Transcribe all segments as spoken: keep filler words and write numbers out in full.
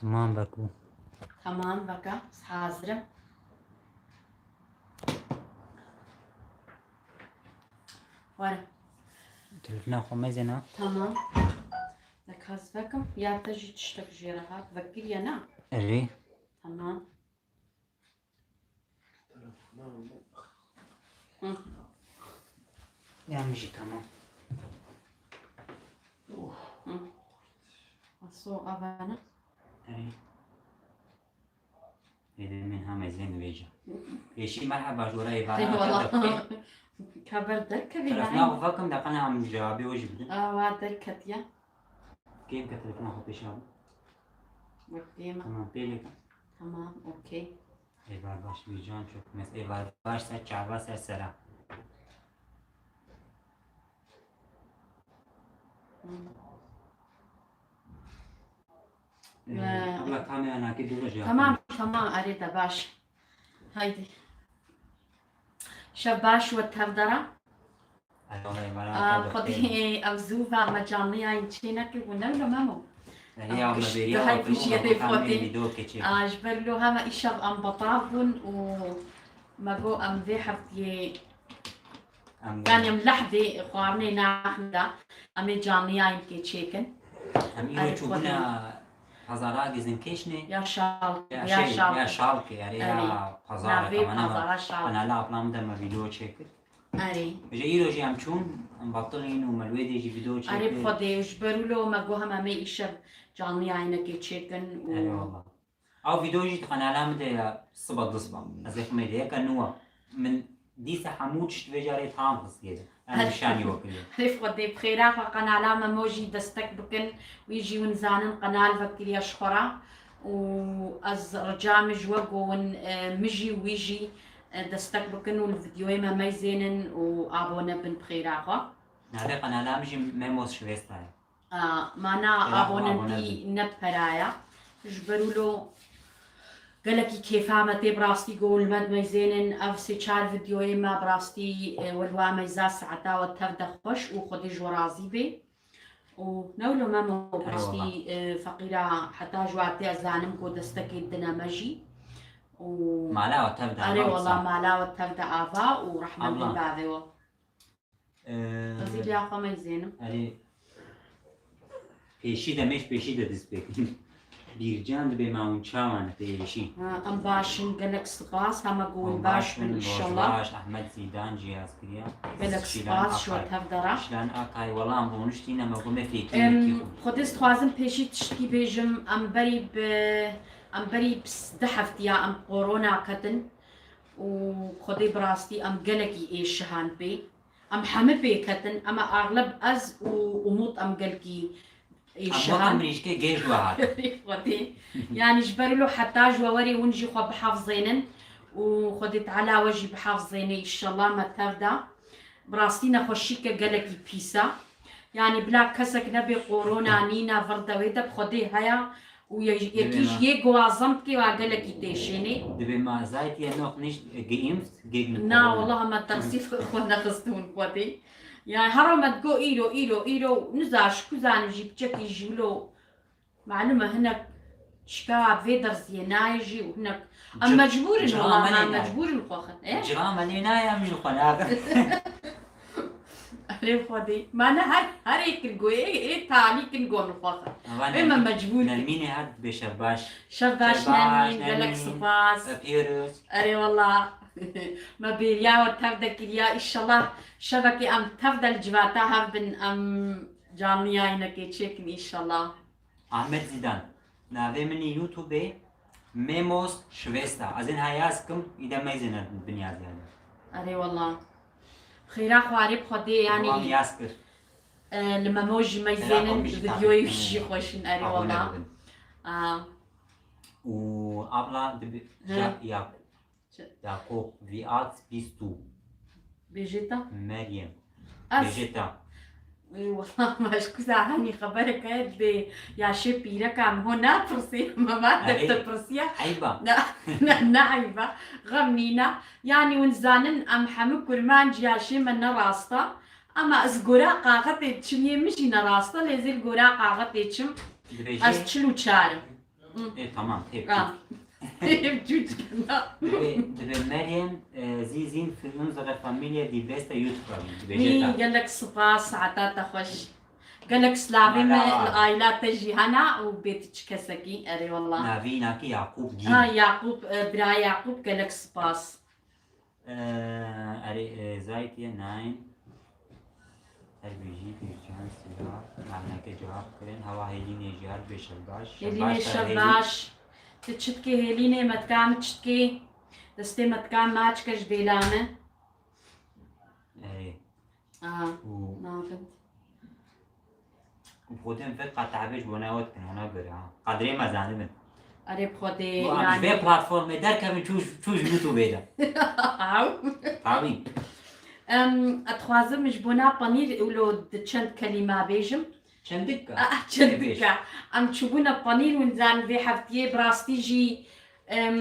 Tamam, vek bû. Tamam, veke, ez hazir im. Were. Telefona xwe mezêne. Tamam. Vek ez vekim. Ya te jî tiştek jê re hat. Vekiriye ne? Erê. Tamam. Hı. Ya min jî tamam. Hı. Aso avana. Erê. Êdî min heme zên vêca. Pêşî merheba ji we re êvara. Eyvallah. Ka ber derkevî. Telefona xwe vekim de qena em cevabê we jî bidin. Awa derketiye. Kêm ke telefona xwe pêşa bû. Wek kêm e. Tamam, pê lêkim. Tamam, okey. Êvar baş, Mîrcan çok mes. Êvar baş ser çava ser sera. Hmm. Ee, abla, kamera nakê dû jî. Tamam, tamam, erê de baş. Haydi. Şev baş we tev dera. Aa, Xwedê ew zû ve me canliyayîn çê nekir û ne wilo Memo. Ew kişt dihayî pişiyê rê Xwedê. Aa, ji ber lo heme îşev em betal bûn û me got em vê heftiyê, yanî em lehdê xwarinê naxin de, em ê canliyayîn kê çêkin. Em îro çûbûne pazara Gizinkêşnê. Ya şal, ya şal. Ya şal ke, erê, ya pazara. Navê pazara şal. Kanala ablam de me vîdeo çêkir. Erê. Ji îro jî em çûn, em batilîn û me li wê dê jî vîdeo çêkir. Erê, bi Xwedê, ji ber wilo me got hema em ê îşev canliyayînekê çêkin û. Erê, wala. Ew vîdeo jî di kanala min de ye, siba du siba. Ez ê xwe mêdeyeke nû e. Min dîsa hemû tişt vê carê tam xist lê de. Em nîşanî we kiriye. Erê, bi Xwedê, bi xêra xwe kanala Memo jî destek bikin. Wî jî hûn zanin kanal vekiriye ji xwe re. Û ez rica min ji we got hûn, e, min jî wî jî e, destek bikin û li vîdyoyê me meyzênin û abone bin bi xêra xwe. Navê kanala min jî Memos Şivêsta ye. A, mana abonentî ne pera ye. Ji ber wilo gelekî kêfa me tê bi rastî got hûn li me dimeyzênin. Ev sê çar vîdyoyê me bi rastî, e, we li wa meyza saeta we tev de xweş û Xwedê ji we razî bê. Û ne wilo Memo, erê, rastî, wala. E, feqîra heta ji watê ez zanim ku destekê dine me jî. Û mala we tev de, erê, ava wala, wisa. Mala we tev de ava û rehmet li bavê we. Abla. E, ez ê vêya xwe meyzênim. Erê. Pêşî de, mêj pêşî de dest pê kirin. Bîrcan dibê ma hûn çawan e pêşî? Ha, em baş in, gelek spas, hema ku hûn baş bin, înşallah. Baş, Ehmed Zîdan jî yaz kiriye. Gelek spas, ji we tev de re. Şilan Akay, wela em rûniştîne, me got me fêkî. Em, wekî xwe. Xwedê dixwazim pêşî tiştkî bêjim, em berî bi, em berî bi s-, du heftiya em korona ketin û Xwedê bi rastî em gelekî êşihan pê. Em hemî pê ketin, ema axleb ez û Umut em gelkî êşihan. Em weke mirîşkê gêj we hatin. Xwedê. Yanî ji ber wilo heta ji we werê hûn jî xwe bihefzênin û Xwedê Teala we jî bihefzêne, înşallah me tev de. Bi rastî nexweşîke gelekî pîs e. Yanî bila kesek nebê korona nîne vir de wê de bi Xwedê heye. Û ye-, yekî ji yê guazan bikê wa gelekî têşênê. Dibê ma seid ihr noch nicht geimpft gegen Corona? Na, wela me tersî xwe nexistibûn xwedê. Yani hero me digo îro, îro, îro, niza ji ku zanim jî piçekî ji wilo. Malum e hinek şika vê derziyê nayê jî û hinek. Em mecbûr in, wela me mecbûr in xwe xin. E? Cira me lê nayê, em ji xwe naxin. Erê Xwedê. Me ne her, her ê kir goyê, ê talî kin gon xwe. Ê me mecbûr kir. Nermînê her dibê şev baş. Şev baş Nermîn, gelek spas. Öpüyoruz. Erê wela. Me bêriya we tev de kiriya. Înşallah şevekê em tev de li civata hev bin, em canlı yayınekê çêkin înşallah. Ahmet Zîdan. Navê min ê YouTubeê Memos Şivêsta. Ez ên ha yaz kim, îde meyzêne binyaziyane. Erê wela. Xêra xwarê bi Xwedê, yanî. Wam yaz kir. E, li Memo jî meyzênin, videoyê wî jî xweş in, erê wela. Û abla dibi, ya, ya, Çi? Yakup, Viat, Bîst û. Bêjê te? Meryem. Ez. Bêjê te. Ê, wela me ji ku zahenî xeberek heye dibê yaşê pîreka min ho napirsê, me va te pirsiya. Eyba. Ne, ne, ne eyba. Xem nîne. Yanî hûn zanin em hemû kurmanc yaşê me ne rast e. Ama ez gora qaxetê diçim, yê min jî ne rast e, lê zê li gora qaxetê çim. Dibêjê. Ez çil û çar im. Ê, tamam, tê. Ha. Çûçkina. Dibê, dibê Meryem, e, Sie sind für unsere Familie die beste YouTuberin, dibêje. Wî gelek spas, saeta te xweş. Gelek slavê me li aila te jî hena û bê tu çi kesekî, erê wallah. Navî nakî Yaqûb Gîn. Ha, Yaqûb, e, bira Yaqûb, gelek spas. Ee, erê, e, zayt ye, nein. Her bijî, Gülcan, Sila, malneke cevap kirin. Hewa Hêlînê jî her bê şevbaş. Hêlînê şevbaş. Tu çi dikê Hêlînê, metka min çi dikê? Destê metka maçke ji bêla min. Erê. Aha. Û navin. Û xwedên vê qat tevê ji bo newe dikin, ona göre ha. Qadrê me zanibin. Erê bi Xwedê, û em ji yani vê platformê derkevin, çû, çû ji YouTube de. Ew. Tabii. Em, ez dixwazim ji bona panîr wilo di çend kelîma bêjim. Çendika. Ah, çendika. Em çûbûne panîr û nizan vê heftiyê bi rastî jî Em,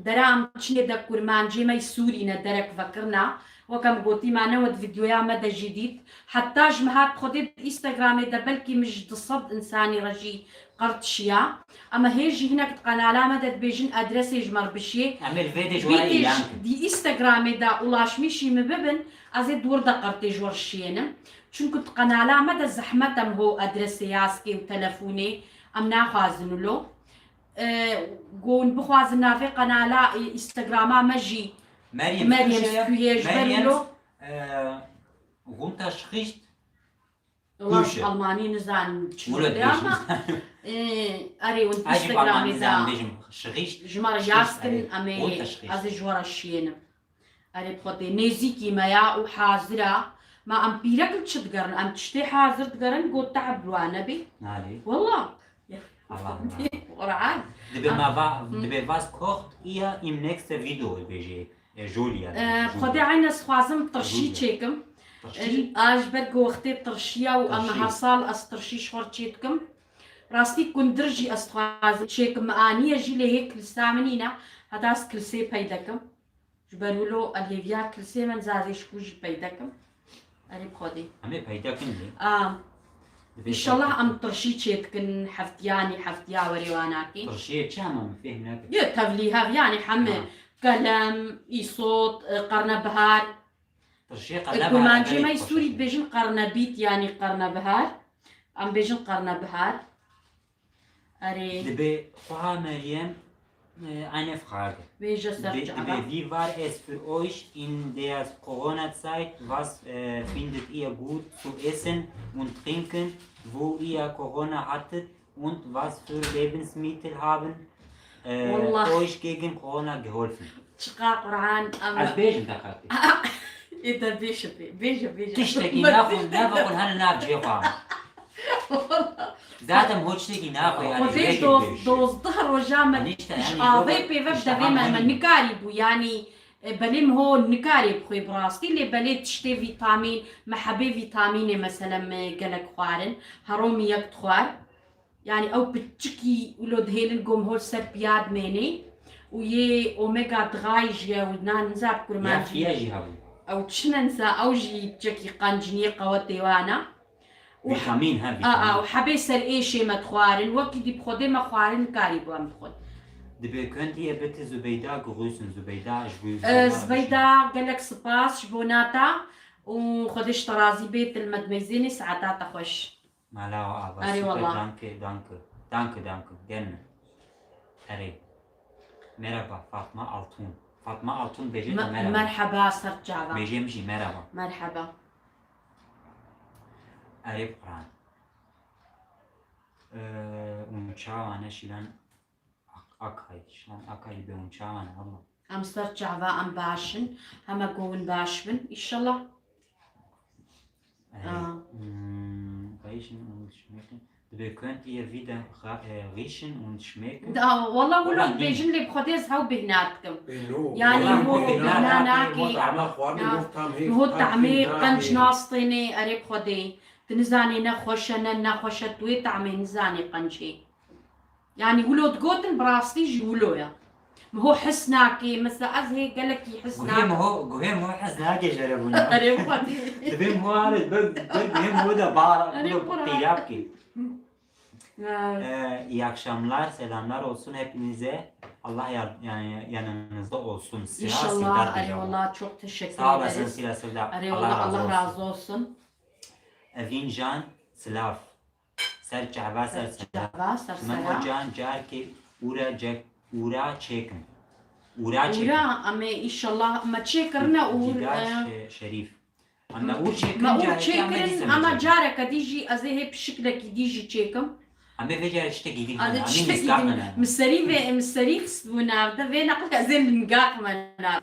dera em çinê de kurmancê me yî Sûrî ne derek vekirina. Wek em gotî me ne wet vîdyoya me de jî dît. Heta ji me hat Xwedê di Instagramê de belkî min ji du sed insanî re jî qert şiya. Em hê jî hinek di qenala me de dibêjin adresê ji me re bişiyê. Em ê li vê dê ji we re îlan kin. Di Instagramê de ulaşmîşî min bibin, ez ê di wir de qertê ji we re şiyênim. Çunku di qenala me de zehmet em ho adresê yaskê û telefonê em naxwazin wilo. E, ku hûn bixwazin navê qenala, e, Instagrama me jî Meryem Meryem Skûje ye. Skûje ji ber Meryem, wilo. E, Gunta Şixîşt. Wela Kûje. Almanî nizanim çi wilo dibêjin ama, e, erê, hûn Instagramê de ji me re yaz kin, em ê, ez ê ji we re şiyênim. Erê bi Xwedê, nêzîkî me ya û hazir a. Ma em pîrek li çi digerin? Em tiştê hazir digerin, got tehb li wan nebê. Nalê. Wela. Allah Allah. Quran. Dibê me va, dibê was kocht ihr im nächste Video bêjê. E, Julia. E, Julia. Xwedê eyn ez xwazim tirşî çêkim. Tirşî? E, a ji ber ku wextê tirşiya û em her sal ez tirşî ji xwe re çê dikim. Rastî kundir jî ez dixwazim çêkim. Me aniye jî lê hê kilsa min nîne. Heta ez kilsê peyde kim. Ji ber wilo ez hêviya kilsê me, nizazê ji ku jî peyde kim. Erê bi Xwedê. Em ê peyde kin lê. A, înşallah em tirşî çê dikin heftiyanî, heftiya werê wanakê. Tirşiyê çi hema min fêhm nekir? Yê tevlî hev, yanî heme. Ha. Kelem, îsot, e, qernebihar. Tirşiyê qernebihar. E, kurmancê me yî Sûrî dibêjin qernebît, yanî qernebihar. Em bêjin qernebihar. Erê. Dibê xweha Meryem, e, eine Frage. Wê ji ser çava. Dibê, wie war es für euch in der Corona-Zeit? Was, e, findet ihr gut zu essen und trinken, wo ihr Corona hattet und was für Lebensmittel haben, e, euch gegen Corona geholfen? Çiqa Quran ama. Ez bêjim deqetê. Ê de bêje bê, bêje, bêje. Tiştekî naxwin, nevexwin hene nav cihê xwe. Zaten ho tiştekî naxwe, yani, Xwedê doz-, dozdeh roja me ji avê pê ve devê me, me nikarî bû, yani, e, belê min ho nikarê bixwê bi rastî, lê belê tiştê vîtamîn, me hebê vîtamînê, meselem, e, gelek xwarin, heromî yek dixwar. Yani ew piçikî wilo dihêlin ku min ho li ser piya dimênê û yê omega dixayî jî ye û nan niza bi kurmancî. Ya fiye jî hebû. Ew çi ne niza, ew jî piçekî qenciniyê qewetê wan e. Û vîtamîn, he, a, a, vîtamîn. Û hebê ser êşê me dixwarin, wekî dî bi Xwedê me xwarin nikarî bû em bixwin. Dibê könnt ihr bitte Zubeyda grüßen, Zubeyda ji bo, e, Zubeyda, gelek spas ji bo nata û Xwedê ji te razî bê, tu li me dimeyzênî, saeta te xweş. Mala we ava. Erê super, wallah. Danke, danke. Danke, danke. Gerne. Erê. Merhaba, Fatma Altun. Fatma Altun bêje, me-, merhaba. Merhaba, ser çava. Bêje min jî merhaba. Merhaba. Erê bi Quran. Ee, û çawa ne şilan Ak-, Akay. Şilan Akay bê û çawa ne, Allah. Em ser çava, em baş in. Heme ku hûn baş bin, înşallah. Ee, ah. Hmm, riechen und schmecken. Dibê könnt ihr wieder ra-, e, riechen und schmecken? Da, wala wilo dibêjin lê bi Xwedê ez hew bêhna dikim. Ê, no. Yani, wala ho bêhna nakê. Ho tahmê qenc nastênê, erê bi Xwedê. Tu nizanî ne xweş e, ne nexweş e, tu wê tahmê nizanî qencê. Yani wilo digotin bi rastî jî wilo ye. Min ho his nakê, mesela ez hê gelekî his nakim. Guhê min ho, guhê min ho his nakê jere bûna. Erê Xwedê. Dibê min ho are, be, be guhê min ho de bar, erê wilo Quran. Qîrab kê. Ee, iyi akşamlar, selamlar olsun hepinize. Allah yar- yani yanınızda olsun. Sira Sırdar diyeceğim. Eyvallah, çok teşekkür ederiz. Sağ olasın Sira Sırdar. Eyvallah, Allah razı olsun. Evin Can Silav. Ser çava ser sera. Ser çava ser sera. Memo Can carkê ura cek ura çêkim. Ura çêkim. Ura, em ê inşallah me çêkirine û, Didar e, Şe- Şerîf. Em me ûr çêkirin, me ûr careke em ê çêkirin, dîsa me ama çêkin. Careke dî jî ez ê hê pişiklekî dî jî çêkim. Em ê vê carê tiştekî dî bixwînin. Em ê tiştekî dî. Min serî vê, min serî xistibû nav de, vê neqlê ez ê min gax me nav.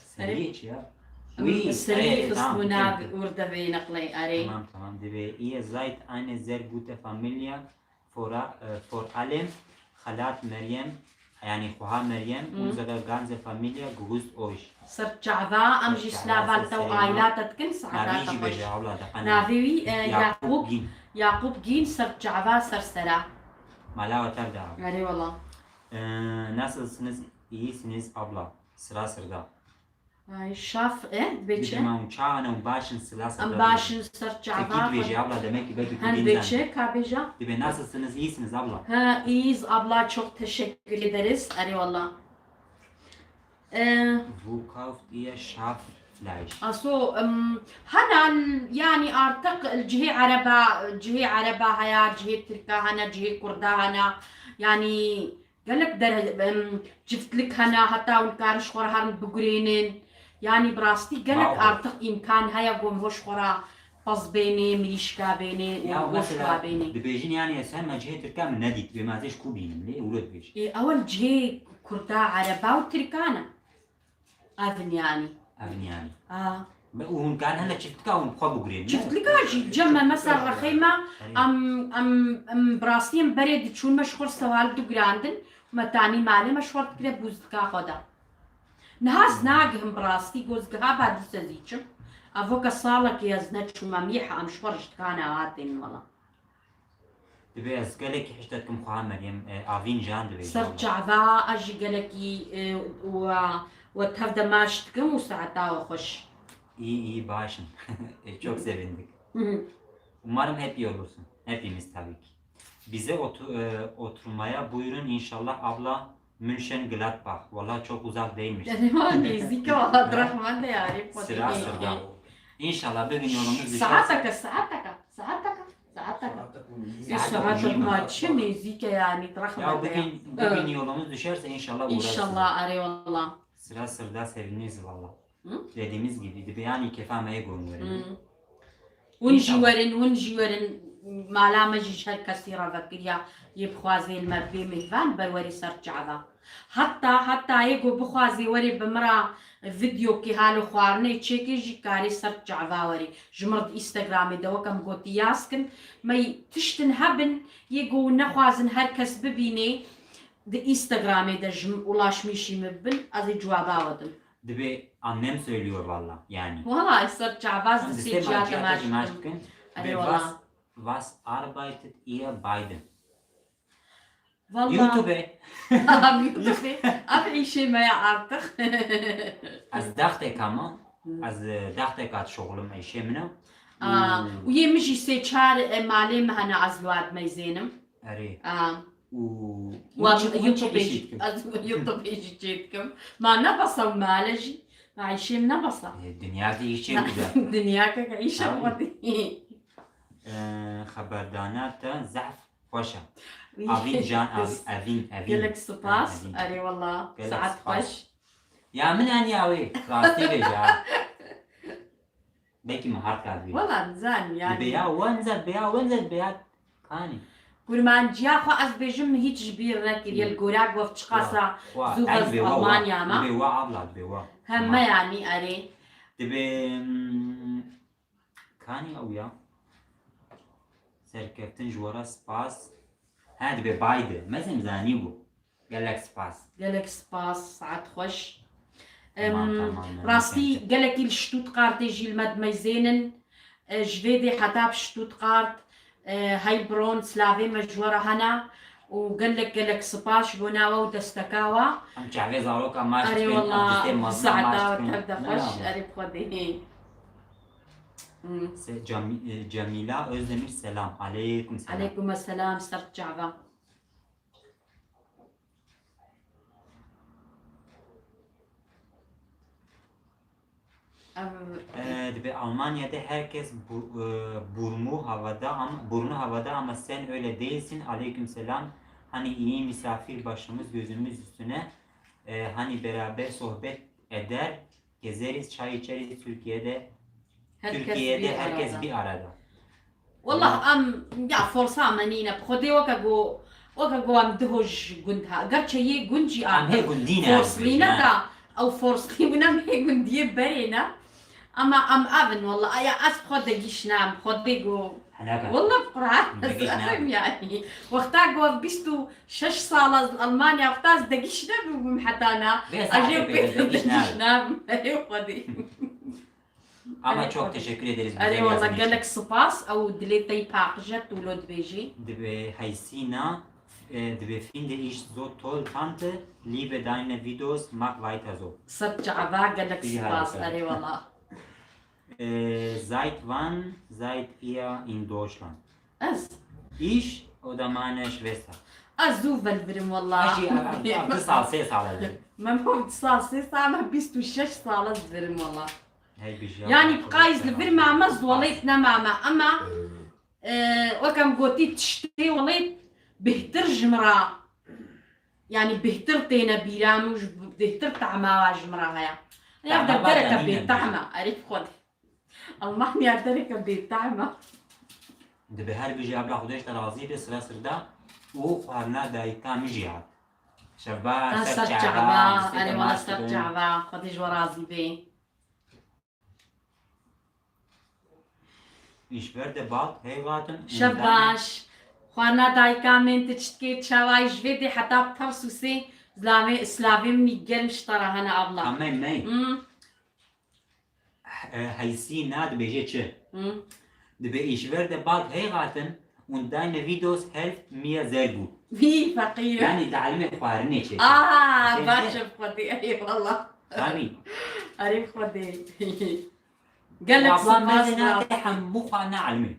Serî çi ya? Wî, serî xistibû nav ûr de vê neqlê, erê. Tamam, tamam, divê. Ihr seid eine sehr gute Familie. Vor, e, vor allem Xelat Meryem, yani Xuha Meryem, unsere ganze Familie grüßt euch. Ser çava, em jî slava li te û aîla te dikin, saeta te xweş. Navê wî, e, Yaqûb Gîn. Yaqûb Gîn, ser çava, ser sera. Mala we tev de. Erê wala. E, nasılsınız? İyisiniz abla. Sira sirda. Ay, şaf, e, dibê çi? Dibê ma hûn çawa ne, hûn baş in, sila sirda. Em baş in, ser çava. Tekî dibêje, abla, demek ki belki tu dibê çi, ka bêja? Dibê nasılsınız, iyisiniz abla? Ha, iyiyiz abla, çok teşekkür ederiz. Erê wala. E, Wo kauft ihr Schaffleisch? Aso, em, hene, yani artık cihê ereba, cihê ereba haya, cihê tirka hene, cihê kurda hene. Yani Gelek der, em, ciftlik hene, heta hûn karin ji xwe re herin bigurênin. Yanî bi rastî gelek artık îmkan heye ku hûn ji xwe re pez bênê, mirîşka bênê û goşka bênê. Ya mesela dibêjin, yanî ez hema cihê tirka min nedît, bê ma ez ê ji ku bînim lê, ewro dibêjin. Ê, ew cihê kurda, ereba û tirka ne. Ev in yanî. Ev in yanî. A. Be, û hûn karin hene çiftlika hûn bi xwe bigurên, ne? Çiftlika jî cem me, mesela rexê me, em, em, em bi rastî em berê diçûn, me ji xwe re sewal digurandin, me tanî malê me ji xwe re dikire bûzdika xwe de. Niha ez nagihim bi rastî, gozgiha ba dîsa ez ê çim. Ev weke salekê ez neçûm, em yê em ji xwe re ji dikana hatên wela. Dibê ez gelekî hişte dikim xweha Meryem, e, Avîn Can dibêje. Ser çava, ez jî gelekî, e, we, we tev de maç dikim û saeta we xweş. İyi, iyi, başım. E, çok sevindik. Hı hı. Umarım hep iyi olursun. Hepimiz tabii ki. Bize otu-, e, oturmaya buyurun inşallah abla. München Gladbach. Vallahi çok uzak değilmiş. Yani var nêzîk e, valla direxmende yarê. Sira sirda. İnşallah bir gün yolumuz düşerse. Saeteke, saeteke, saeteke, saeteke. Saeteke. E, saeteke ma çi nêzîk e yani, direxmende. Ya bir gün, bir gün yolumuz düşerse inşallah uğrarsın. İnşallah, erê wala. Sira sirda seviniriz valla. Hı? Dediğimiz gibi, dibê yanî kefa me yê gon werin. Hı. Hûn jî werin, hûn jî werin, mala me jî ji her kesî re vekiriya, yê bixwazê li me bê mêvan, ber werê ser çava. Heta, heta yê ku bixwazê werê bi min re vîdeokê halo xwarinê çêkê jî karê ser çava werê. Ji min re di Instagramê de weke min gotî yaz kin, me tiştin hebin, yê ku nexwazin her kes bibînê, di Instagramê de ji ulaşmîşî min bibin, ez ê cewaba we dim. Dibê annem söylüyor valla yani. Valla ser çava ez di sê ciya te maç dikim. Erê valla. Was, was arbeitet ihr beiden? Valla. YouTube. Am YouTube. Ev îşê me ya artık. Ez daxteka me. Ez, e, daxteka şoxlim, îşê min e. Aa, û yê min jî sê çar, e, malê min hene ez li wan dimeyzênim. Erê. Aa. Û YouTube jî, ez YouTube jî çê dikim. Ma ne besa male jî, ma îşê min ne besa. E, dinya de îşê bide. Dinya ke îşe xwedî. E, xeberdana te zehf xweş e. Avîn can, Avîn, Evîn, Evîn. Gelek spas. Erê wala. Saet xweş. Ya min aniya wê, rastî bêje ha. Belkî min hard kar bî. Wala nizan yani. Dibê ya wenze, dibê ya wenze, dibê ya kanî. Kurmanciya xwe ez bêjim, min hîç ji bîr nekiriye. Li gora ku ev çiqasa zû ve ji Almanya me. Dibê wa abla, dibê wa. Heme yanî erê. Dibê, mm, kanî ew ya. Serkeftin ji we re spas. He, dibê bayde. Mezin zanî bû. Gelek spas. Gelek spas, saet xweş. Em, tamam, tamam, rastî gelekî li Stuttgartê jî li me dimeyzênin. E, ji vê dê heta bi Stuttgart, e, Heilbronn, silavê me ji we re hene û gelek, gelek spas ji bo nawe û desteka we. Em çavê zaroka maç dikin, em distê mezina maç dikin. Erê wala, saeta we tev de xweş, erê bi xwedê. Hmm. Se-, Cami-, e, Cemila Özdemir selam. Aleyküm selam. Aleyküm selam, ser çava. Ev- Ee, dibe Almanya'da herkes bu, e, burnu havada ama, burnu havada ama sen öyle değilsin. Aleyküm selam. Hani iyi misafir başımız gözümüz üstüne. Ee, hani beraber sohbet eder, gezeriz, çay içeriz Türkiye'de. Herkes Türkiye'de bir herkes arada. Bir arada. Wallah, em, ya, forsa me nîne. Bi Xwedê weke ku, weke ku em duho ji gund ha. Gerçe yê gund jî a. Em hê gundî ne, em forslî ne, ne da. Ew forslî bûn, em hê gundiyê berê ne. Ama em ev in, wallah. Ya, ez bi xwe degîş ne, em Xwedê ku. Helaka. Wallah, bi Quran, ez Degîş ne. Ev im yani. Wexta ku ev bîst û şeş sal ez li Almanya, wexta ez degîş nebûbûm heta na. Vê Ez ê saetê pê pê de degîş degîş ne. Nabim. Erê Xwedê. Ama Erê çok Xwedê. Teşekkür ederiz, Erê güzel wala yazın için. Gelek spas. Ew dilê te yî paqij e, tu lo dibêjî. Dibe Heysîna, e, dibe finde ich so toll, Tante, liebe deine Videos, mach weiter so. Ser çava, gelek Iyi spas. Harika. Erê wala. E, seit wann seid ihr in Deutschland? Ez? Ich oder meine Schwester? Ez zû ve li vir im wala. Eşî, ev, ev, ev du sal, sê sal e. Memo du sal, sê sal, me bîst û şeş sal ez li vir im wala. Hey, bijî, Yani, bi qayîz li vir mame, ez welêt nemame, ama, e, wek em gotî, tiştê welêt bêhtir ji min re, yani, bêhtir têne bîra min û ji bêhtir tehma ji min re heye. Ev Tehma dereke bêtehm e, erê Xwedê. Almanya dereke bêtehm e. Dibe her bijî, abla Xwedê ji te razî be, sira sirda û xwarina dayika min jî hat. Şevba, ser çava, erê wala ser çava, Xwedê ji we razî be. Ich werde bald heiraten und Şev baş. Xwarina dayika min, tu çi dikê, çawa ji vê dê heta Tarsusê, zilavê, silavê min germ ji te re hene, abla. Tamam, mey. Hmm. He-, Heysîna dibêje çi? Hmm. Dibe ich werde bald heiraten und deine Videos helft mir sehr gut. Wî feqîr. Yani, di elimê xwarinê çêke. Aa, baş e, Xwedê, eyvallah. Tabii. Erê Xwedê. Gelek spas. Ablam mezena te hemû xwarina elimê.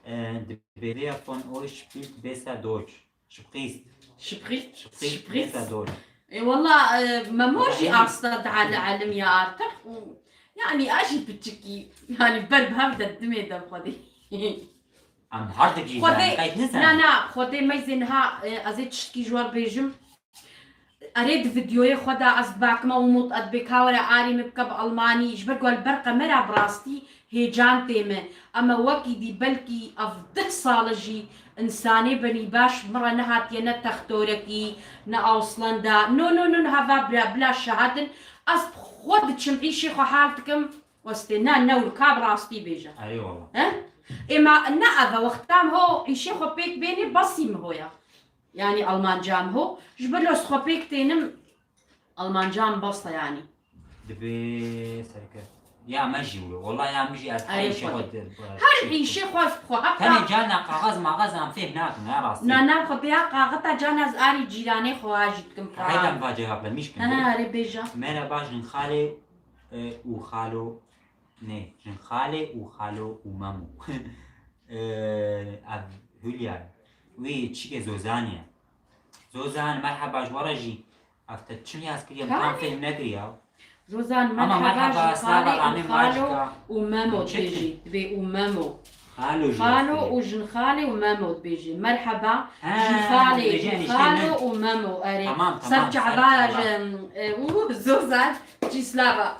Ee, dibe wer von euch spricht besser Deutsch? Spricht. Spricht. Spricht besser Deutsch. E, wala, e, Memo jî asta diale elim ya artık. Yani, a jî piçikî. Yani, ber bi hev de dimê de Xwedê. Em her dikî Xwedê, qeyt nizan. Na, na, Xwedê meyzê niha, e, ez ê tiştkî ji we bêjim. Erê di videoyê xwe de ez dibakime Umut, ez dibê ka were arî min bike bi Almanî, ji ber ku li ber qemera bi rastî hêcan tê min. Ema wekî dî belkî ev deh sal e jî însanê benî baş min re nehatiye, ne textorekî, ne Awslanda. No, no, no, no, heva bila, bila şahid in. Ez bi xwe diçim îşê xwe hal dikim. Westê, ne, ne, û ka bi rastî bêje. Eyvallah. He? Êma ne ev e, wexta em ho îşê xwe pêk bênê, besî min ho ya. Yani Almanca em ho. Ji ber lez xwe pêk tênim, Almanca em bes e yani. Dibe serke. Ya me jî wilo. Wala ya min jî ez her Ay, îşê xwe. Xwe de, Her şey, îşê xwe ez bi xwe heta. Tenê carna kaxez maxez em fêm nakim, ya rastî. Na, na, xwe ya kaxeta carna ez arî cîranê xwe ha jî dikim. Kaxey dem va cevap vermiş kim. Ha, erê bêja. Merhaba, jin xalê, e, û xalo, ne, jin xalê û xalo û memo. E, ev Hülya ye. Wî çike Zozan ye. Zozan, merheba ji we re jî. Ev te çi niyaz kiriye, min tam fêm nekiriya. Zozan, merheba, merheba, ji xalê û xalo û memo dibêjî. Dibê û memo. Xalo û jin xalê û memo dibêjî. Merheba, ji xalê û xalo û memo. Erê. Tamam, tamam. Ser çava, e, û Zozan, çî slava.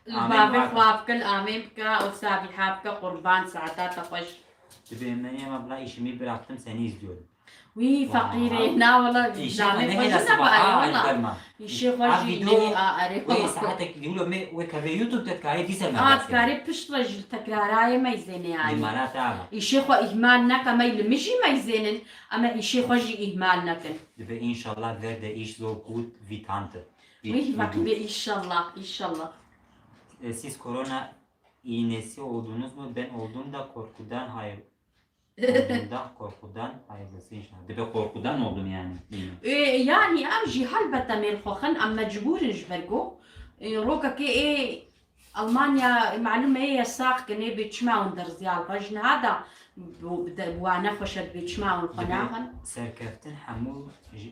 Li bavê xwe bike, li amê bike, û Sabiha bike, qurban, saeta te xweş. Dibê Meryem abla, işimi bıraktım, seni izliyorum. Wî feqîrê, na wala, îşê xwe jî ne ba, wala. Îşê xwe jî ne, a, erê. Wê saatek dîwlo me, wê kevê YouTube te dikarê dîse me. A, dikarê pişt re jî tekrarayê meyzêne yani. Îmana te ava. Îşê xwe îhmal neke, me li min jî meyzênin, em ê îşê xwe jî îhmal nekin. Dibe inşallah werde ich so gut wie Tante. Wî feqîrê, inşallah, inşallah. E, siz korona iğnesi oldunuz mu? Ben oldum da korkudan hayır. Oldum da korkudan hayırlısı inşallah. Dibe korkudan oldum yani. Ê, yani em jî helbet em ê li xwe xin, em mecbûr in ji ber ku, ê, rokekê ê Almanya, malum e, yasax kirin, ê bê çima hûn derziya li xwe ji niha de bi, bi de, bi wane xweş e, dibê çima hûn xwe naxin? Serkeftin hemû ji,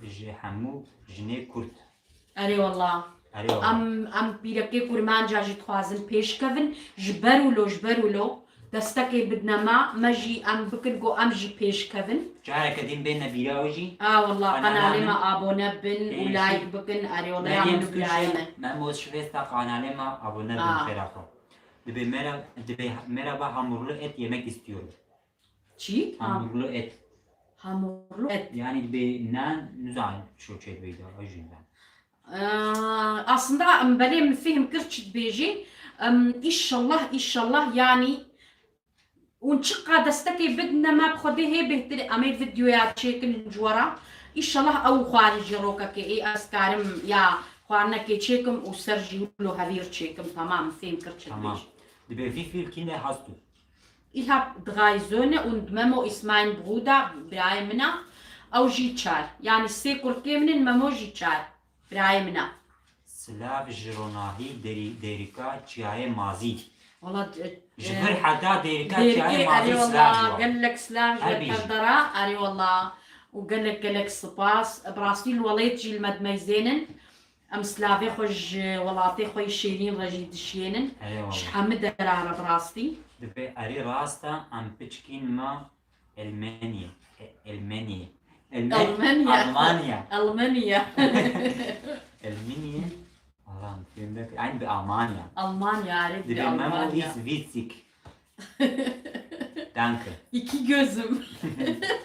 e, ji hemû jinê Kurd. Erê wela. Erê wela. Em, em pîrekê kurmanca jî dixwazin pêşkevin. Ji ber wilo, ji ber wilo destekê bidine me, me jî em bikin ku em jî pêşkevin. Careke din bêne bîra wî jî. A wela, qenalê me abone bin û like bikin. Erê wela, ya min û birayê me. Memo Şivêsta qenalê me abone bin xêra xwe. Dibê mera, dibê mera ba hamurlu et yemek istiyorum. Çi? Hamurlu et. Hamurlu et. Yani dibê nan nizan şu çêt beyda, o yüzden. Ee, aslında em belê min fêhm kir çi dibêjî. Em, inşallah, inşallah yani hûn çiqa destekê bidine me bi Xwedê hê bêhtir em ê videoya çêkin ji we re. Înşallah ew xwarî jî rokekê ê ez karim ya xwarinekê çêkim û ser jî wilo hevîr çêkim. Tamam, fêm kir çi Tamam. dibêjî. Dibê vî fîl kî ne hast û. Îha dixayî zone û Memo Îsmaîl Bixûda birayê min e. Ew jî çar. Yanî sê kurkê min in, Memo jî çar. Birayê min e. Silav ji ronahî derî-, dêrika çiyayê Mazî. Wala, e, Ji vir heta dêrika çiyayê Mazî silav ji wan. Gelek silav ji we tevdera. Erê wala. Û gelek gelek spas. Bi rastî li welêt jî li me dimeyzênin. Em silavê xwe ji welatê xwe yî şêrîn re jî dişiyênin. Erê wala. Ji hemî dera re bi rastî. Dibê erê rast e, em piçkîn me Elmeniye. E, Elmeniye. Elmen-, Elmeniye. Almanya. Elmeniye. Elmeniye. Allah'ım, filmde aynı bir Almanya. Almanya, evet, bir Almanya. Dibê Memo ist witzig. Danke. İki gözüm.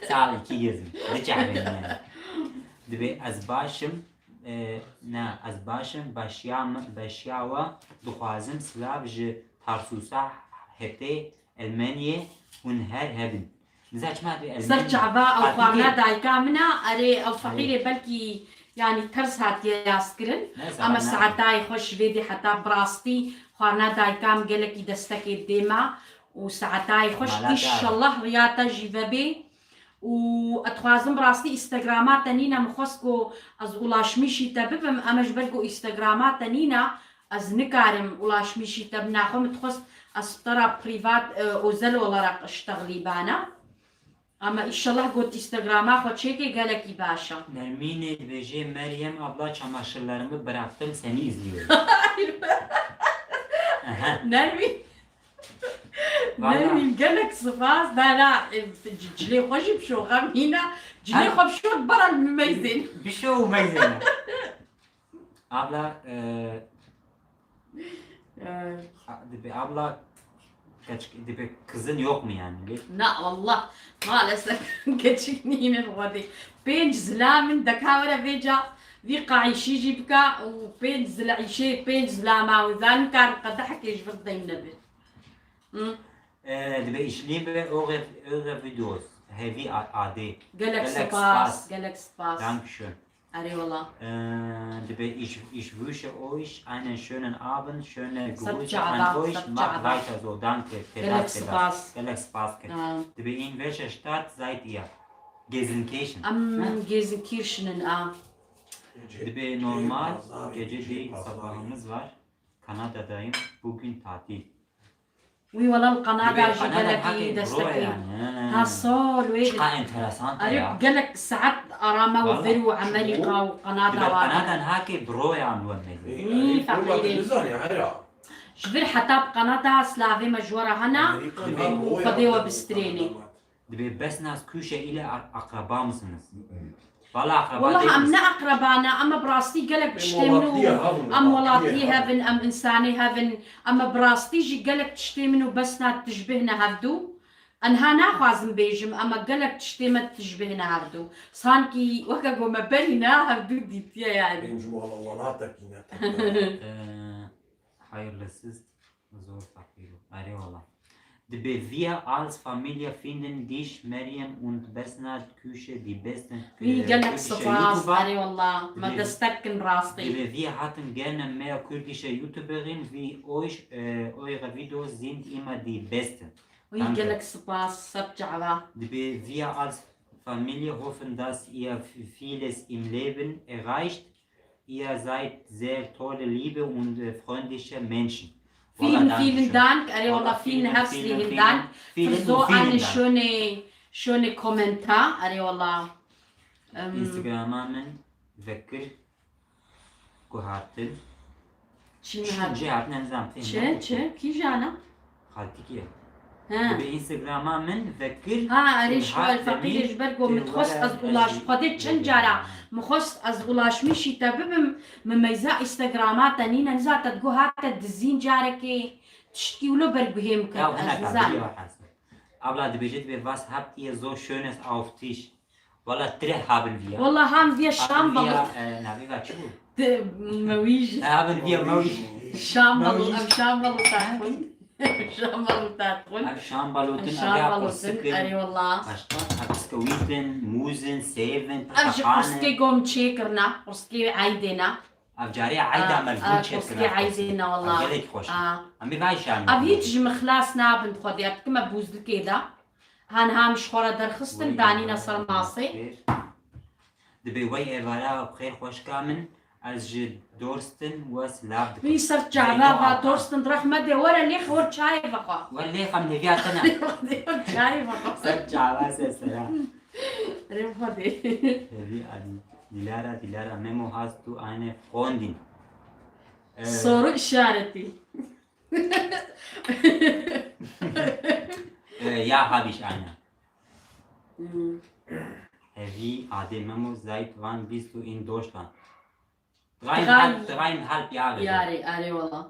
Sağ ol, iki gözüm. Rica ederim yani. Dibê ez başim, e, ne, ez başim, başya, başya we dixwazim silav ji Tarsusa hetê Elmeniyê hûn her hebin. Nizam çima dibê Elmeniyê? Ser çava ew xwarina dayika min e, erê ew feqîrê belkî yanî ters hatiye yazkirin. Ama saetayê xweş vê dê heta bi rastî xwarina dayika min gelekî destekê dê me û saetayê xweş înşallah riya te jî vebê. Û ez dixwazim bi rastî Instagrama te nîne, min xwest ku ez ulaşmîşî te bibim, ama ji ber ku Instagrama te nîne, ez nikarim ulaşmîşî te bim. Naxwe min dixwest ez te re privat, e, özel olarak iştexlî bana. Ama inşallah got Instagrama xwe çêkê gelekî baş e. Nermînê dibêje, Meryem abla çamaşırlarımı bıraktım seni izliyorum. Aha. Nermîn. Valla. Nermîn gelek spas. Dana, e, c-, cilê xwe jî bişo, xem hîna. Cilê xwe bişo, bara meyzên. Bişo û meyzên. Abla, e, e, a-, dibê abla, keç-, dibê kızın yok mu yani? Na, wallah, maalesef keçik nînin xwedê. Pênc zilam in, deka were vêca vî qayîşî jî bika û pênc zila-, îşê pênc zilama wî zanî karin qedehekê ji vir deyne bir. Hı. Ee, dibê ich liebe eure, eure Videos. Hevî a-, adê. Gelek spas, gelek spas. Dankeschön. Erê wala. Ee, dibê ich, ich wünsche euch einen schönen Abend, schöne Grüße an euch, macht weiter so, danke, gelek spas. Gelek spas. Dibê in welcher Stadt seid ihr? Gelsenkirchen. Em Gelsenkirchen in a. Dibê normal, gece değil, sabahımız var. Kanada'dayım, bugün tatil. Wî wela li Kanada jî gelekî destekê. Ha, sol wê. Çiqa enteresan e ya. Gelek saet arama û vir û Amerîka û Kanada wa. Kanada nihakê broyan we mezin. Wî feqîrê. Ji vir heta bi Kanada silavê me ji we re hene û Xwedê we bistrênê. Dibê besnaz kuşe ile a-, akraba mısınız? Valla akraba Wala değiliz. Em ne akraba ne, em bi rastî gelek tiştê min û em welatiyê hev in, em însanê hev in, em bi rastî jî gelek tiştê min û besna tişbihne hevdû. Enha naxwazim bêjim, em gelek tiştê me tişbihne hevdû. Sankî weke ku me berî ne hevdû dîtiye yani. Pênc wala-, welatekî ne. Ee, hayırlısız. Zor feqîr o. Erê wala. Dibê wir als Familie finden dich, Meryem, und besnat Küche die besten. Wî gelek spas, erê wala. Me destek kin rastî. Dibê wir hatten gerne mehr kurdische YouTuberin, wie euch, äh, eure Videos sind immer die besten. Wî gelek spas, sep çava. Dibê wir als Familie hoffen, dass ihr vieles im Leben erreicht. Ihr seid sehr tolle, liebe und, äh, freundliche Menschen. Vielen, vielen Dank. Erê wala, vielen herzlichen Dank. Für so eine schöne, schöne Kommentar. Erê wala. Em, Instagrama min vekir guhatin. Çi mi hat? Çi hat, ne nizam, Çi? Çi? Kîjan e? Xaltîkî ye. He. Bi Instagrama min vekir. Ha, erê, ji xwe feqîrê ji ber ku min xwest ez ulaş-, Xwedê çend cara min xwest ez ulaşmişî te bibim, min meyza Instagrama te nîne, niza te digo hate dizîn carekê, tiştkî wilo ber guhê min ket, ez nizanim. Abla dibêje, dibê, was habt ihr so schönes auf Tisch? Wala tire haben wir. Wala haben wir Schambal. Haben wir, e, navê va çi bû? Mewîj. E, haben wir Mewîj. Schambal, em Schambal taxun. Şambalotin. Ev şambalotin, ev ya qursikin. Erê wala. Başka, ev biskewîtin, mûzin, sêvin, ev ji qursikê gom çêkirina, qursikê eydê ne. Ev carê eyda me li gom çêkirina. Qursikê eydê ne wala. Ev gelek xweş. Em ê vay şan. Ev hîç ji min xilas nabin xwedê, ev dikime bûzlikê de. Han ham ji xwe re derxistin, danîne ser masê. Dibê wey êvara bi xêr xweşka min, ez ji Dorstin we silav dikim. Wî ser çava va Dorstin rehmetê were lê xor çayê vexwe. Were lê xem hêviya te ne. Çayê vexwe. Ser çava ser sera. Rê Xwedê. Hêvî Adî. Dilara, Dilara, Memo, hast du eine Freundin? Soru işareti. Ee, ya habe ich eine. Hêvî Adê, Memo, seit wann bist du in Deutschland? Dreieinhalb, dreieinhalb Jahre. Yarê, erê wala.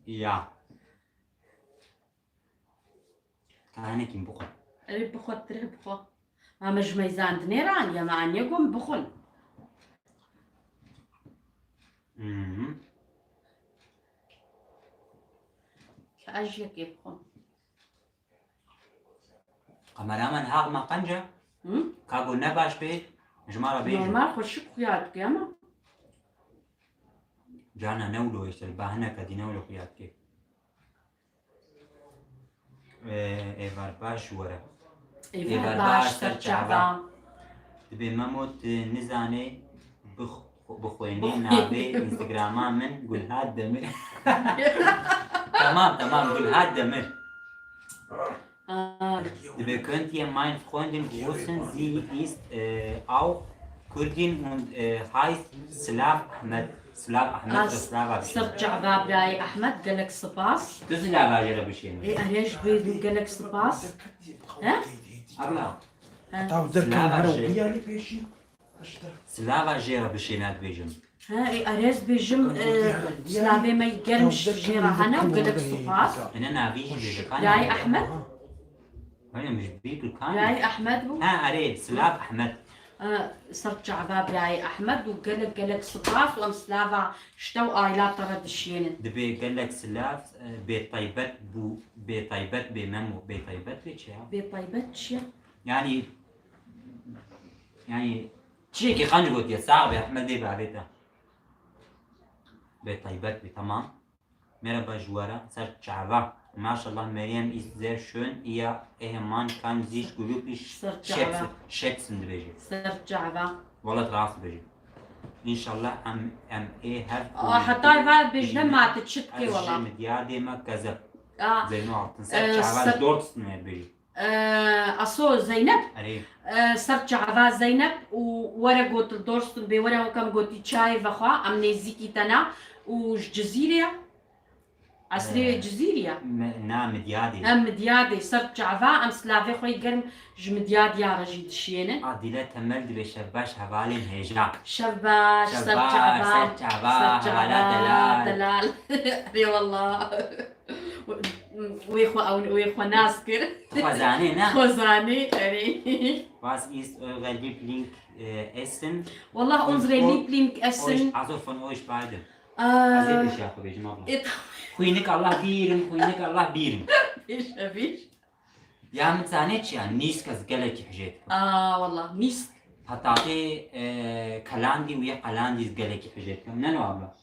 Ya. Ka hinekî bixwe. Erê bixwe, tire bixwe. Ma me ji meyzandinê re aniye, me aniye ku em bixwin. Mhm. Ka ez yekê bixwim. Kameraman haq me qenc e. Hı? Ka ku ne baş bê, ji me re bêjin. Normal xweşik xuya dike ama. Cana ne wilo işte, bahineke dî ne wilo xuya dike. Ee, êvar baş were. Êvar baş ser çava. Dibê Memo tu nizanê bix-, bixwênê navê Instagrama min Gulhat Demir. Tamam, tamam, Gulhat Demir. Aa. Dibê könnt ihr mein Freundin grüßen, sie ist, äh, auch Kurdin und, äh, heißt Slav Ahmed. Slav Ahmed, Slav Ahmed. Ser çava birayê Ahmed, gelek spas. Tu Slava jê re bişêne. Ê, erê ji bê gelek spas. He? Abla. He. Tav derken Slava her jê. Yanî pêşî. Slava jê re bişêne dibêjim. He, ê, erê ez bêjim, e, slavê me germ jê re hene û gelek spas. Ene navî jî bêje, ka navî? Birayê Ahmed. Hayır, min ji bîr kir, ka ne? Birayê Ahmed bû. Ha, erê, Slav Ahmed. E, ser çava birayê Ahmed û gelek, gelek spas û em slava ji te û aîla te re dişênin. Dibê gelek silav, e, bêtaybet bû, bêtaybet bê Memo, bêtaybet bê çi ya? Bêtaybet çi ya? Yani, yani, çiyekî qenc gotiye, sax be, Ehmedê be, avê te. Bêtaybet bê, tamam. Merhaba ji we re, ser çava. Maşallah, Meryem ist sehr schön, ihr Ehemann kann sich glücklich schätzen, schätzen dibêje. Ser çava. Welat rast dibêje. Înşallah em, em ê hev. Aa, hetay va bêjne ma tu çi dikê wala. Ez ji Midyadê me kezeb. Aa, Zeyno Altın. Ser çava, dort stine dibêje. Ee, aso Zeynep. Erê. Ee, ser çava Zeynep û were gotil dostum bê were wekam gotî çayê vexwe, em nêzîkî te ne û ji Cizîrê ye. Eslê wê Cizîrî ye. Na Midyadê. Em Midyadê, ser çava, em silavê xwe yê germ ji Midyadiya re jî dişiyêne. Adile Temel dibê şevbaş hevalên hêja. Şevbaş, ser çava, ser çava, hevala delal. Delal. Erê wallah. Wê xwe ew, wê xwe nas kir. Xwezanê ne? Xwezanê, erê. Was ist euer Liebling, äh, Essen? Wallah, unsere Liebling Essen. Also von euch beiden. Aa. Ez ê pêşiya xwe bêjim, abla. Xwînik Allah bîrim, xwînik Allah bîrim. Pêş e, pêş. Ya min zanê çi ya? Nîsk ez gelekî hijê dikim. Aa, wallah, nîsk. Petatê, e, kelandî û yê qelandî ez gelekî hijê dikim. Ne no, abla?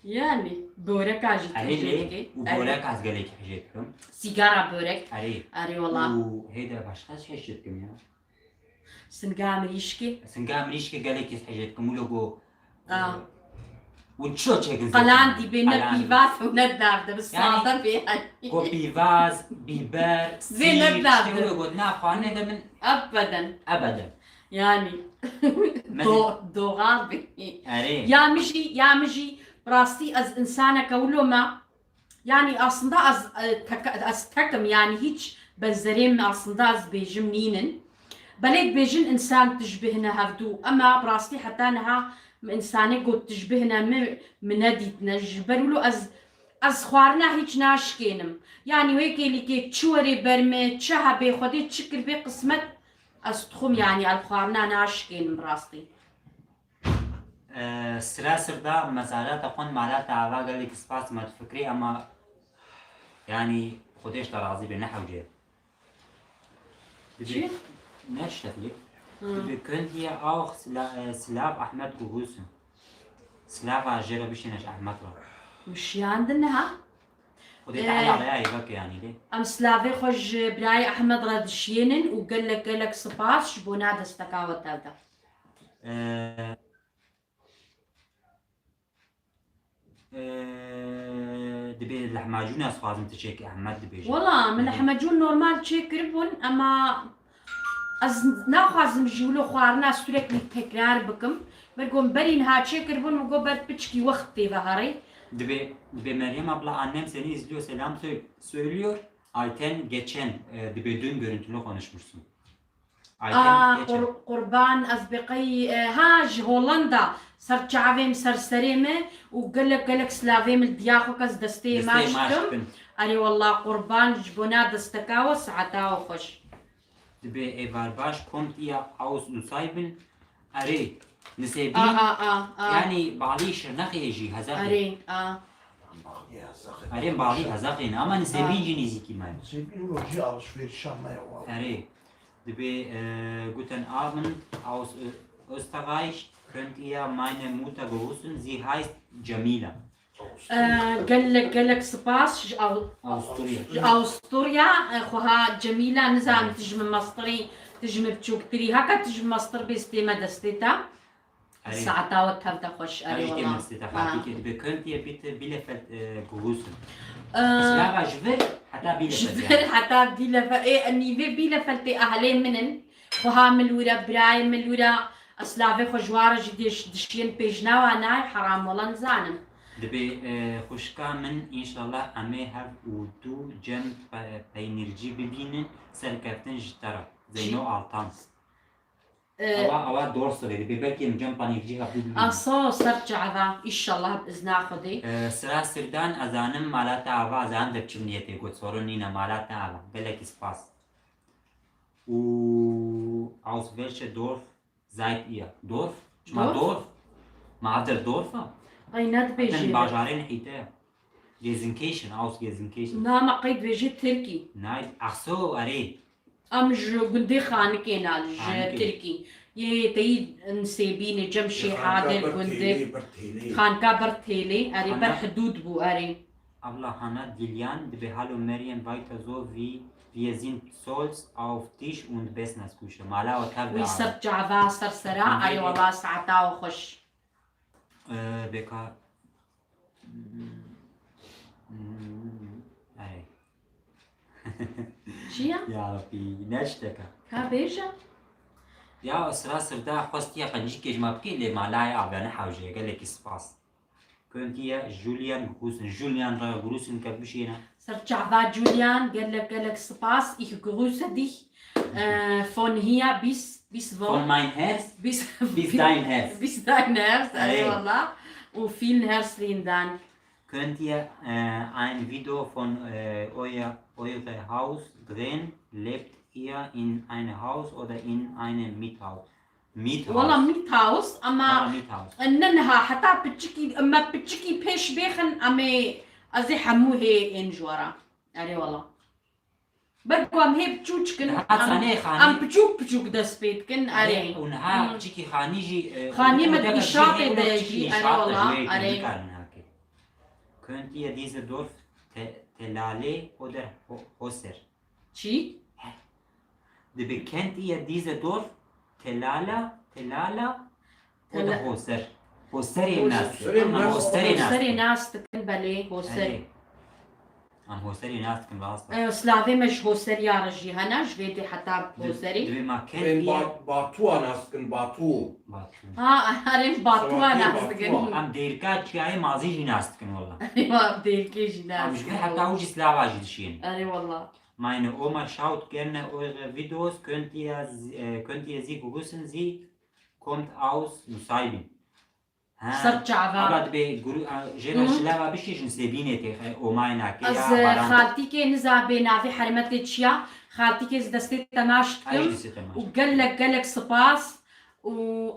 Yani, böreka jî tu hijê dikî. Erê lê, û böreka ez gelekî hijê dikim. Sîgara, börek. Erê. Erê, wala. Û hê de başqa şey hijê dikim ya. Singa mirîşkê. Singa mirîşkê gelekî hicê dikim. Wilo ku, Ah. e, win çilo çêkin zêde. Qelandî bê ne pîvaz û ne di nav de, bi sade bê. Ku pîvaz, bîber, Zê ne di nav de. Wilo ku na xwarinê de min. Ebeden. Ebeden. Yani. Do, doğal bê. Erê. Ya min jî, ya min jî, bi rastî ez insaneke wilo me. Yani aslında ez, e, tek, ez tekim, yani hiç benzerê min aslında ez bêjim nînin. Belê dibêjin insan tişbihine hevdû, ema bi rastî heta niha min insanê got tişbihine min, min nedîtine. Ji ber wilo ez, ez xwarina hiç naşkênim. Yani wê kêlîkê çi werê ber min, çi hebê, Xwedê çi kiribê qismet, ez dixwim yani ez xwarina naşkênim bi rastî. E, sira sirda mezarata xwe mala te ava gelek spas me difikirî ema yani Xwedê ji te razî be ne hewce. Dibê Çi? Ne tiştekî. Hı. Dibê kundiye aw sila, e, silav Ahmet Gugusun. Silava jê re bişîne ji Ahmet re. Mişiyandin ha? Xwedê Teala raya êvek yani lê. Em silavê xwe ji birayê Ahmed re dişiyênin û gelek gelek spas ji bona desteka we tev de. Ee, ee, dibê lehmacûn ez xwazim tu çêkî Ehmed dibêje. Wela min lehmacûn normal çêkiribûn ema ez naxwazim ji wilo xwarina sürekli tekrar bikim. Ber ku min berî niha çêkiribûn, min got ber piçkî wext tê ve herê. Dibê, dibê Meryem abla annem seni izliyor selam sö- söylüyor. Ayten geçen, e, dibê dün görüntülü konuşmuşsun. Ayten Aa, geçen. Qur- qurban ez bê qey, e, ha ji Hollanda ser çavê min ser serê min û gelek gelek silavê min diya xwe kes destê Destê maş maş kim. Kim. Erê wallah qurban ji bona desteka we saeta we xweş. Dibê êvar baş, kommt ihr aus Nusaybin? Erê, Nisêbîn, A, a, a, a. Yanî balî Şirnexê jî Hezexê. Erê, a. Erê, balî Hezexê ne, ama Nisêbîn jî nêzîkî me. Nisêbîn wilo cî alışverişa me ya wa. Erê, dibê, e, guten Abend aus Ö- Österreich, könnt ihr meine Mutter grüßen, sie heißt Cemila. Ee, gelek gelek spas ji Aw- Avusturya. Ji Avusturya, e, xweha Cemîla, nizanim tu ji min mestirî, tu ji min biçûktirî, heke tu ji min mestir bê stê me destê te. Erê. Saeta we tev de xweş, erê Erê wela. Kêmin sê te Ha. Fatî kê dibe köntiye bitte Bielefeld, e, grüßen. Ee, Silava ji vir heta Bielefeld. Ji vir heta Bielefeld, ê, nîvê Bielefeldê ehlê min in. Xweha min li wira, birayê min li wira, ez silavê xwe ji wan re jî dêş-, dişiyên pêjnawa nayê heram wela nizanim. Dibê, e, xwişka min, înşallah em ê hev û du cem pe-, peynîrcî bibînin, serkeftin ji te re. Zeyno Altan. E, Ewa, ewa dor sirê dibê, belkî em cem panîrcî hev du bibînin. Aso ser çava, înşallah bi izna Xwedê. E, sira sirdan, ez zanim mala te ava, ez zanim de biçim niyetê got, sorun nîne, mala te ava. Gelekî spas. Û aus welche Dorf seid ihr? Dorf? Çima Dorf? Dorf? Ma ev der Dorf a? Ay, ne dibêjî. Ev bajarên hîte. Gelsenkirchen, aus Gelsenkirchen. Na, ma qey dibêjî Tirkî. Nay, ach so, erê. Em ji gundê Xanikê ne, ji Xanikê. Tirkî. Yê teyî Nisêbînê, cem Şêhadir, gundê. Xanka ber Têlê, erê, ber hidûd bû, erê. Abla Hana Dilyan dibê, hallo Meryem, weiter so, wie, wir sind stolz auf dich und besten Kuş. Mala we tev de. Wî ser çava, ser sera, ay wala saeta we xweş. Ee, beka. Ay. Çi ya? Ya Rabbî, ne tiştek e. Ka bêje. Ya sira sirda xwestiye qencîkê ji me bikê lê malayê avêne hewce, gelekî spas. Köntiye Julian Gurusin. Julian re Gurusin ke bişêne. Ser çava Julian, gelek gelek spas. Ich grüße dich. Äh, von hier bis, bis wo? Von mein Herz bis, bis dein Herz. Bis dein Herz, eyvallah. Und vielen herzlichen Dank. Könnt ihr, äh, ein Video von, äh, euer, eure Haus drehen? Lebt ihr in einem Haus oder in einem Miethaus? Miethaus. Wala Miethaus, ama Wala Miethaus. Ne niha, heta piçikî, me piçikî pêş bêxin, em ê, ez ê hemû hê ên ji we re. Erê wala. Ber ku em hê biçûçik in, Niha em, çanê xanî- em piçûk piçûk dest pê dikin, erê. Û niha Hmm. piçikî xanî jî, e, Xanî me di îşatê de jî, erê wala, erê. Könnt ihr diese Dorf te-, Telale oder Ho-, Hoser? Çî? Dibê kennt ihr diese Dorf Telala, telala, o da Tela- hoser. Hoserê nas. Hoserê nas. Hoserê nas. Hoserê nas dikin, belê, hoser. Erê. Em hoserê nas dikin, rast e. E, slavê me ji hoseriya re jî hene, ji vê dê heta Di- hoserê. Divê ma kent Em diye. Ba- Batuwa nas dikin, Batu. Batu. Ha, erê, Batuwa nas dikin. Em dêrka çiyayê mazî jî nas dikin, wala. Erê, wa, dêrkê jî nas dikin. Em ji vir heta û jî slava jî dişiyên. Erê, wala. Meine Oma schaut gerne eure Videos, könnt ihr, s- äh, könnt ihr sie grüßen, sie kommt aus Nusaybin. Ha, Ser çava. Aba dibê guru, a, jê re Hı. Ji lava bişî ji Nusaybinê tê, e, Omayê nake Ez, ya, e, Baran. Xaltîkê niza bê navê Hermetê çiya. Xaltîkê ji destê te maş dikim. Ay, ji destê te maş. Û gelek, gelek spas. Û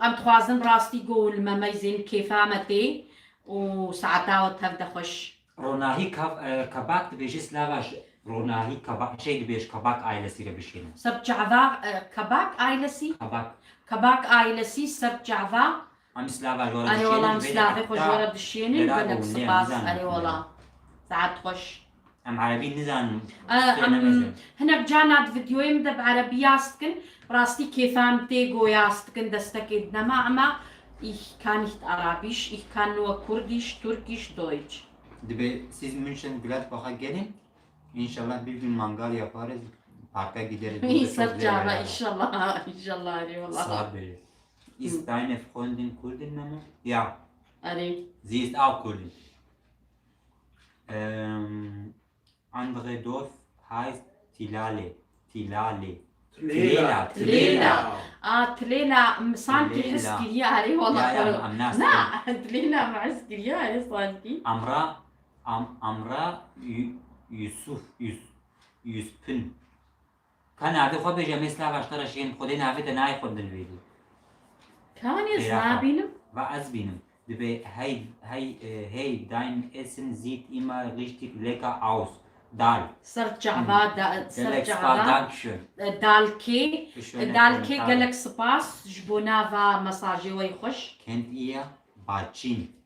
em dixwazin rastî go li me meyzên kêfa me tê. Û saeta we tev de xweş. Ronahî Ka-, e, Kabak dibêje slava ji Ronahî Kabak, şey dibêj Kabak ailesî re bişêne. Ser çava, e, Kabak ailesî? Kabak. Kabak ailesî ser çava. Em slava ji we re Erê wala, em slavê xwe ji we re dişênin, gelek spas. Erê wala. Saet xweş. Em erebî nizanin. E, em hinek carna di videoyê min de bi erebî yaz dikin. Rastî kêfa min tê go yaz dikin, destekê dinema, ema ich kann nicht Arabisch, ich kann nur Kurdisch, Türkisch, Deutsch. Dibê siz München Gladbach'a gelin. İnşallah bir gün mangal yaparız. Parka gideriz. Burada çok güzel yerler var. İnşallah, inşallah, eyvallah. Saat veririz. Ist deine Freundin Kurdin, Memo? Ja. Erê. Sie ist auch Kurdin. Ähm, andere Dorf heißt Tilale. Tilale. Tilêla. Tilêla. Tilêla. A, Tilêla, m-, sanki his kiriye, erê wala. Ya, ya, em nas. Na, Tilêla me his kiriye, erê sanki. Amra, Am-, Amra Yu-, Yusuf, Yus-, Yuspin. Ka navê xwe bêje, em ê slava ji te re şiyên, Xwedê navê te nayê xwendin vê dî. Ka ez nabînim? Va ez bînim. Dibê hey, hey, e, hey, dein Essen sieht immer richtig lecker aus. Dal. Ser çava, da-, ser çava. Gelek spas, dankeschön. E, dalkê, e, dalkê, gelek spas ji bo nava mesajê we yê xweş. Kennt ihr Bacin?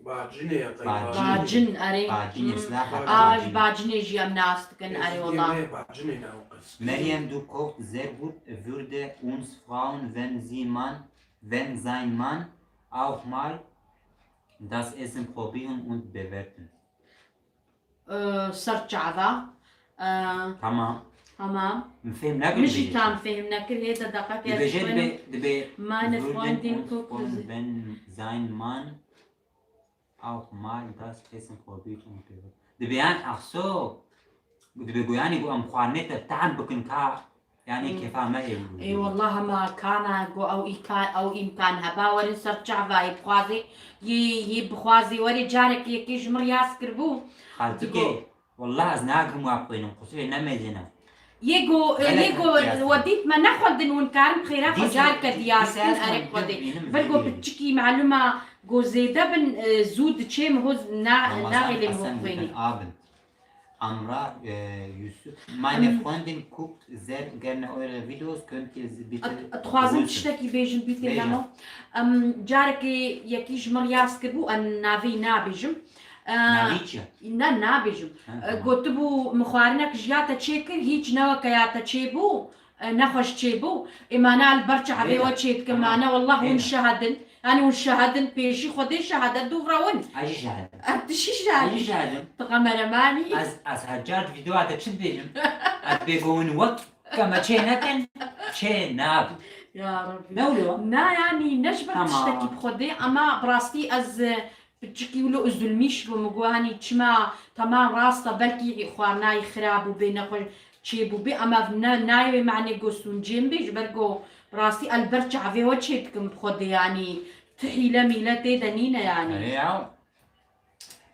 Bacin, erê. Bacin, erê. Bacin, hmm. A, ji Bacinê jî em nas dikin, erê wala. Meryem, du kochst sehr gut, würde uns freuen, wenn sie Mann, wenn sein Mann auch mal das Essen probieren und bewerten. Ee, ser çava. Ee, Tamam. Tamam. Min fêm nekir. Min jî tam fêm nekir. Hê de deqekê ez dibêje, dibê, dibê, meine Freundin kocht, wenn sein Mann auch mal das Essen probiert und bewertet. Dibê yan axso. Dibê go yanî go em xwarinê te tehm bikin ka. Yanî kêfa me ê. Ê wallah, hema kana go ew îmkan, ew îmkan heba, werin ser çava yê bixwazê, yê, yê bixwazê, werê carek yekê ji min riyaz kiribû. Xaltikê, digo, wallah ez nakim wa bixwînim, qusûrê nemêzêne. Yê go, yê go we dît me nexwendin, hûn karin xêra xwe careke diyar kin, erê Xwedê. Vir go piçikî malûma go zêde bin, e, zû diçê min ho na, naxêlê min bixwînî. Amra, e, Yusuf. Meine Freundin guckt sehr gerne eure Videos, könnt ihr sie bitte grüßen? Dixwazim tiştekî bêjim, bîtê Memo. Em, carekê yekî ji min riyaz kiribû, em navê nabêjim. E, navê çi? Ne, nabêjim. E, gotibû, min xwarinek ji ya te çêkir, hîç ne weke ya te çêbû. E, nexweş çêbû. Ê, mane li ber çavê we çêdikim, mane, wallah, hûn şehid in. Yanî hûn şehid in, pêşî Xwedê şehid e, dûv re win. Ez jî şehid im. E, tu jî şehid. Ez jî şehid im. Tu kameraman î. Ez, ez her car di vîdeoya de çi dibêjim? Ez bêgo win wek ke me çê nekin, çê nabin. Ya Rabbi. Ne wilo? Na, yanî ne ji ber tiştekî bi Xwedê, ama bi rastî ez, e, Piçikî wilo üzülmîş bû, min got, hanî çima, temam rast e, belkî xwarinayî xirab bû bê, nexweş çêbû bê, ama ne, nayê wê manê go sûncê min bê, ji ber ku bi rastî ez li ber çavê we çê dikim bi Xwedê, yanî ti hîle mîle tê de nîne yanî. Erê ya.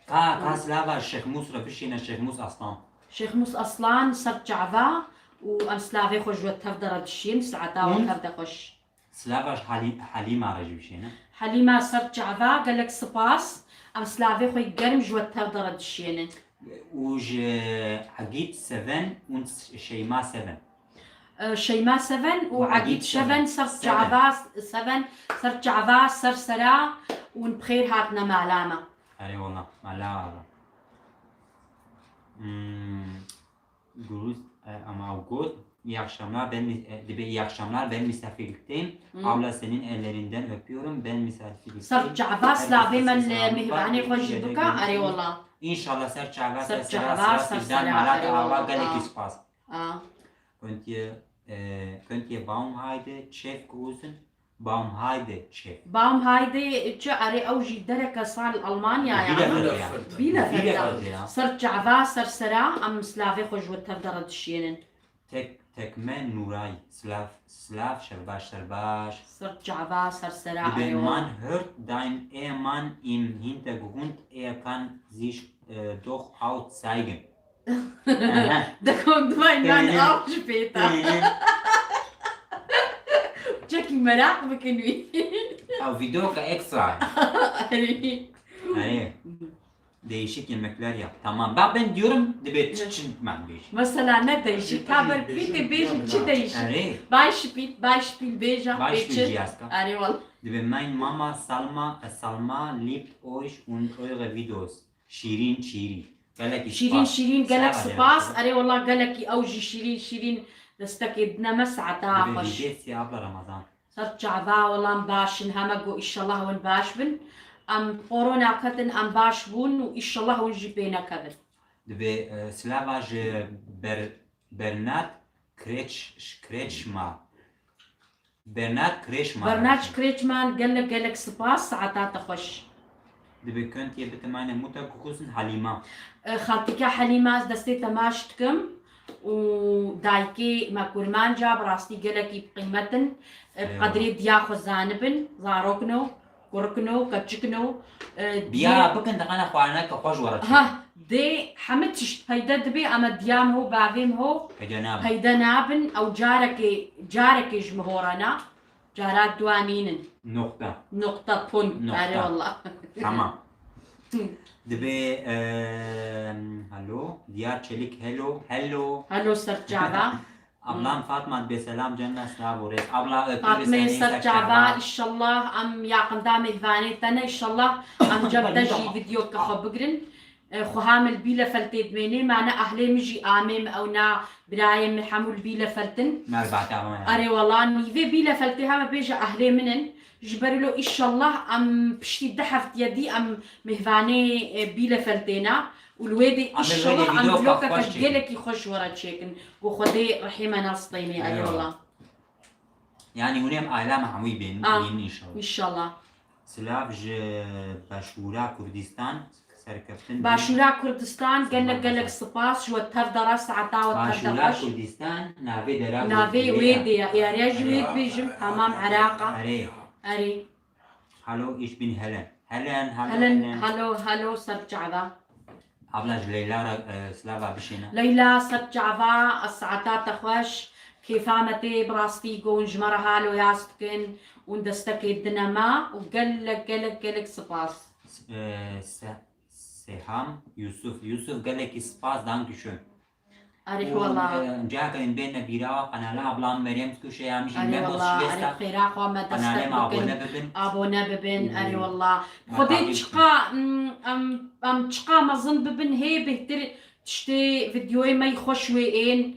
Ka, ka silava Şêx Mûs re bişîne, Şêx Mûs Aslan. Şêx Mûs Aslan ser çava û em silavê xwe ji we tev de re dişîn, saeta we tev de xweş. Silava ji Halî-, Halîma re jî bişêne. Halîma ser çava, gelek spas. Em silavê xwe yê germ ji we tev de re dişênin. Û ji Egîd Seven û Şeyma Seven. E, Şeyma Seven û Egîd Seven ser çava, Seven ser çava, ser sera û bi xêr hatine mala me. Erê wala, mala me. Hmm, Gurus, e, ama got. İyi akşamlar, ben mi-, e, dibe iyi akşamlar, ben misafirlikteyim. Hı. Abla senin ellerinden öpüyorum, ben misafirlikteyim. Ser çava slavê me li mêhvanê xwe jî bika. Erê wala. İnşallah ser çava Ser ser sera çava sera ser sizden sera, malak erê ava wala. gelek Aa. spas. Aa. Köntiye, e, köntiye Baumheide Chef kuhusun, Baumheide Chef. Baumheide çi, erê ew jî dereke sal Almanya ya. Bielefeld ya. Bielefeld ya. Bielefeld ya. Ser çava ser sera em slavê xwe ji we tev de re dişênin. Tek, tekme Nuray, Slav, Slav, şerbaş, şerbaş. Ser çava ser sera, Dibe erê wala. Man hört dein Ehemann im Hintergrund, er kann sich, e, doch auch zeigen. Aha. Dekom divay nan Ee. Av ji pêta. Çekî meraq bikin wî. Ew videoka ekstra. Erê. Hani değişik yemekler yap. Tamam. Bak ben diyorum dibe çi çi ben değişik. Mesela ne değişik? Ka ber pîtê bêjin çi değişik? Erê. Beispiel, Beispiel bêja, Beispiel bêçi. Jiyaska. Erê wala. Dibe mein Mama Salma, e, Salma liebt euch und eure Videos. Şirin şirin. Gelekî Şîrin spas. şîrin, gelek Sağ ol, spas. gelek Erê wala gelekî ew jî şîrin şîrin destekê dine me saeta Dibe xweş. Videsi abla Ramazan. Ser çava wala em baş in, heme got, înşallah hûn baş bin. Em korona ketin, em baş bûn û înşallah hûn jî pê nekevin. Dibe, e, slava ji Ber-, Bernard Kreç-, Kreçma. Bernard Kreçma. Bernard Kreçman, gelek gelek spas, saeta te xweş. Dibe köntiye bitte meine Mutter kukusin Halima. E, Xaltîka Helîma, ez destê te maç dikim û dayikê me kurmanca, bi rastî gelekî bi qîmet in. E, bi Eyvallah. Qedrê diya xwe zanibin, zarokno, kurikno, keçikno. E, Biya bikin diqana xwarineke xweş were çi. Ha, dê hemî tişt peyde dibe, ama diyam ho, bavêm ho, Peyde nabin. Peyde nabin, ew carekê, carekê ji min horana, cara duanînin. Nokta. Nokta pun. Nokta. Erê wallah. Tamam. Dibe, e, hello. Diyar Çelik, hello. Hello. Hello ser çava. Ablam Fatma dibe selam canına, slav û rêz. Abla öpüyoruz Fatmê seni, ser çava, înşallah em yaqinda mêhvanê te ne, înşallah em cem te jî vîdyoke xwe bigirin. E, xwe hamil Bielefeldê dimênê, mane ahlê min jî amê min, ew na birayê min hemû li Bielefeld in. Merbata ama ya. Erê wala, nîvê Bielefeldê heme bêje ahlê min in. Ji ber lo înşallah em piştî du heftiye dî em mêhvanê, e, Bielefeldê ne. Û li wê dê Em ê înşallah wê dê em vîdeoka vlogeke xweş çêkin. Gelekî xweş were çêkin. Ku Xwedê rehî me nas teynê, erê Eyvallah. wala. Yani hûn em aile me hemû bên, Ah, bên inşallah. Înşallah. Silav ji Başûra Kurdistan, serkeftin. Başûra Kurdistan, gelek Tamam, gelek güzel. Spas ji we tev de re, saeta we tev de Başûra xweş. Kurdistan, navê dera Navê Kurdistan. Wêdê ye. Êyariya jî Wêd bêjim, tamam, Iraqa. Erê. Erê. Hallo, ich bin Helen. Helen, hallo Helen, Helen. Halo, Halo, ser çava. Abla ji Leyla re, e, slava bişêne. Leyla, ser çava, ez saeta te xweş. Kêfa me tê, bi rastî ku hûn ji me re halo yaz dikin, hûn destekê dine me û gelek, gelek, gelek spas. E, Se-, Seham Yusuf. Yusuf, gelekî spas, danke schön. Erê Û, wala. e, cihaka em bêne bîra, qenala ablam Meryem Kuşe ya min jî Erê me wala, bos erê şivesta. xêra xwe me Qenalê destek me abone bikin. Bibin. Abone bibin, Û erê wala. me Xwedê takip çiqa, mm, em, em çiqa mezin bibin, hê bêhtir tiştê vîdyoyê me yî xweş wê ên.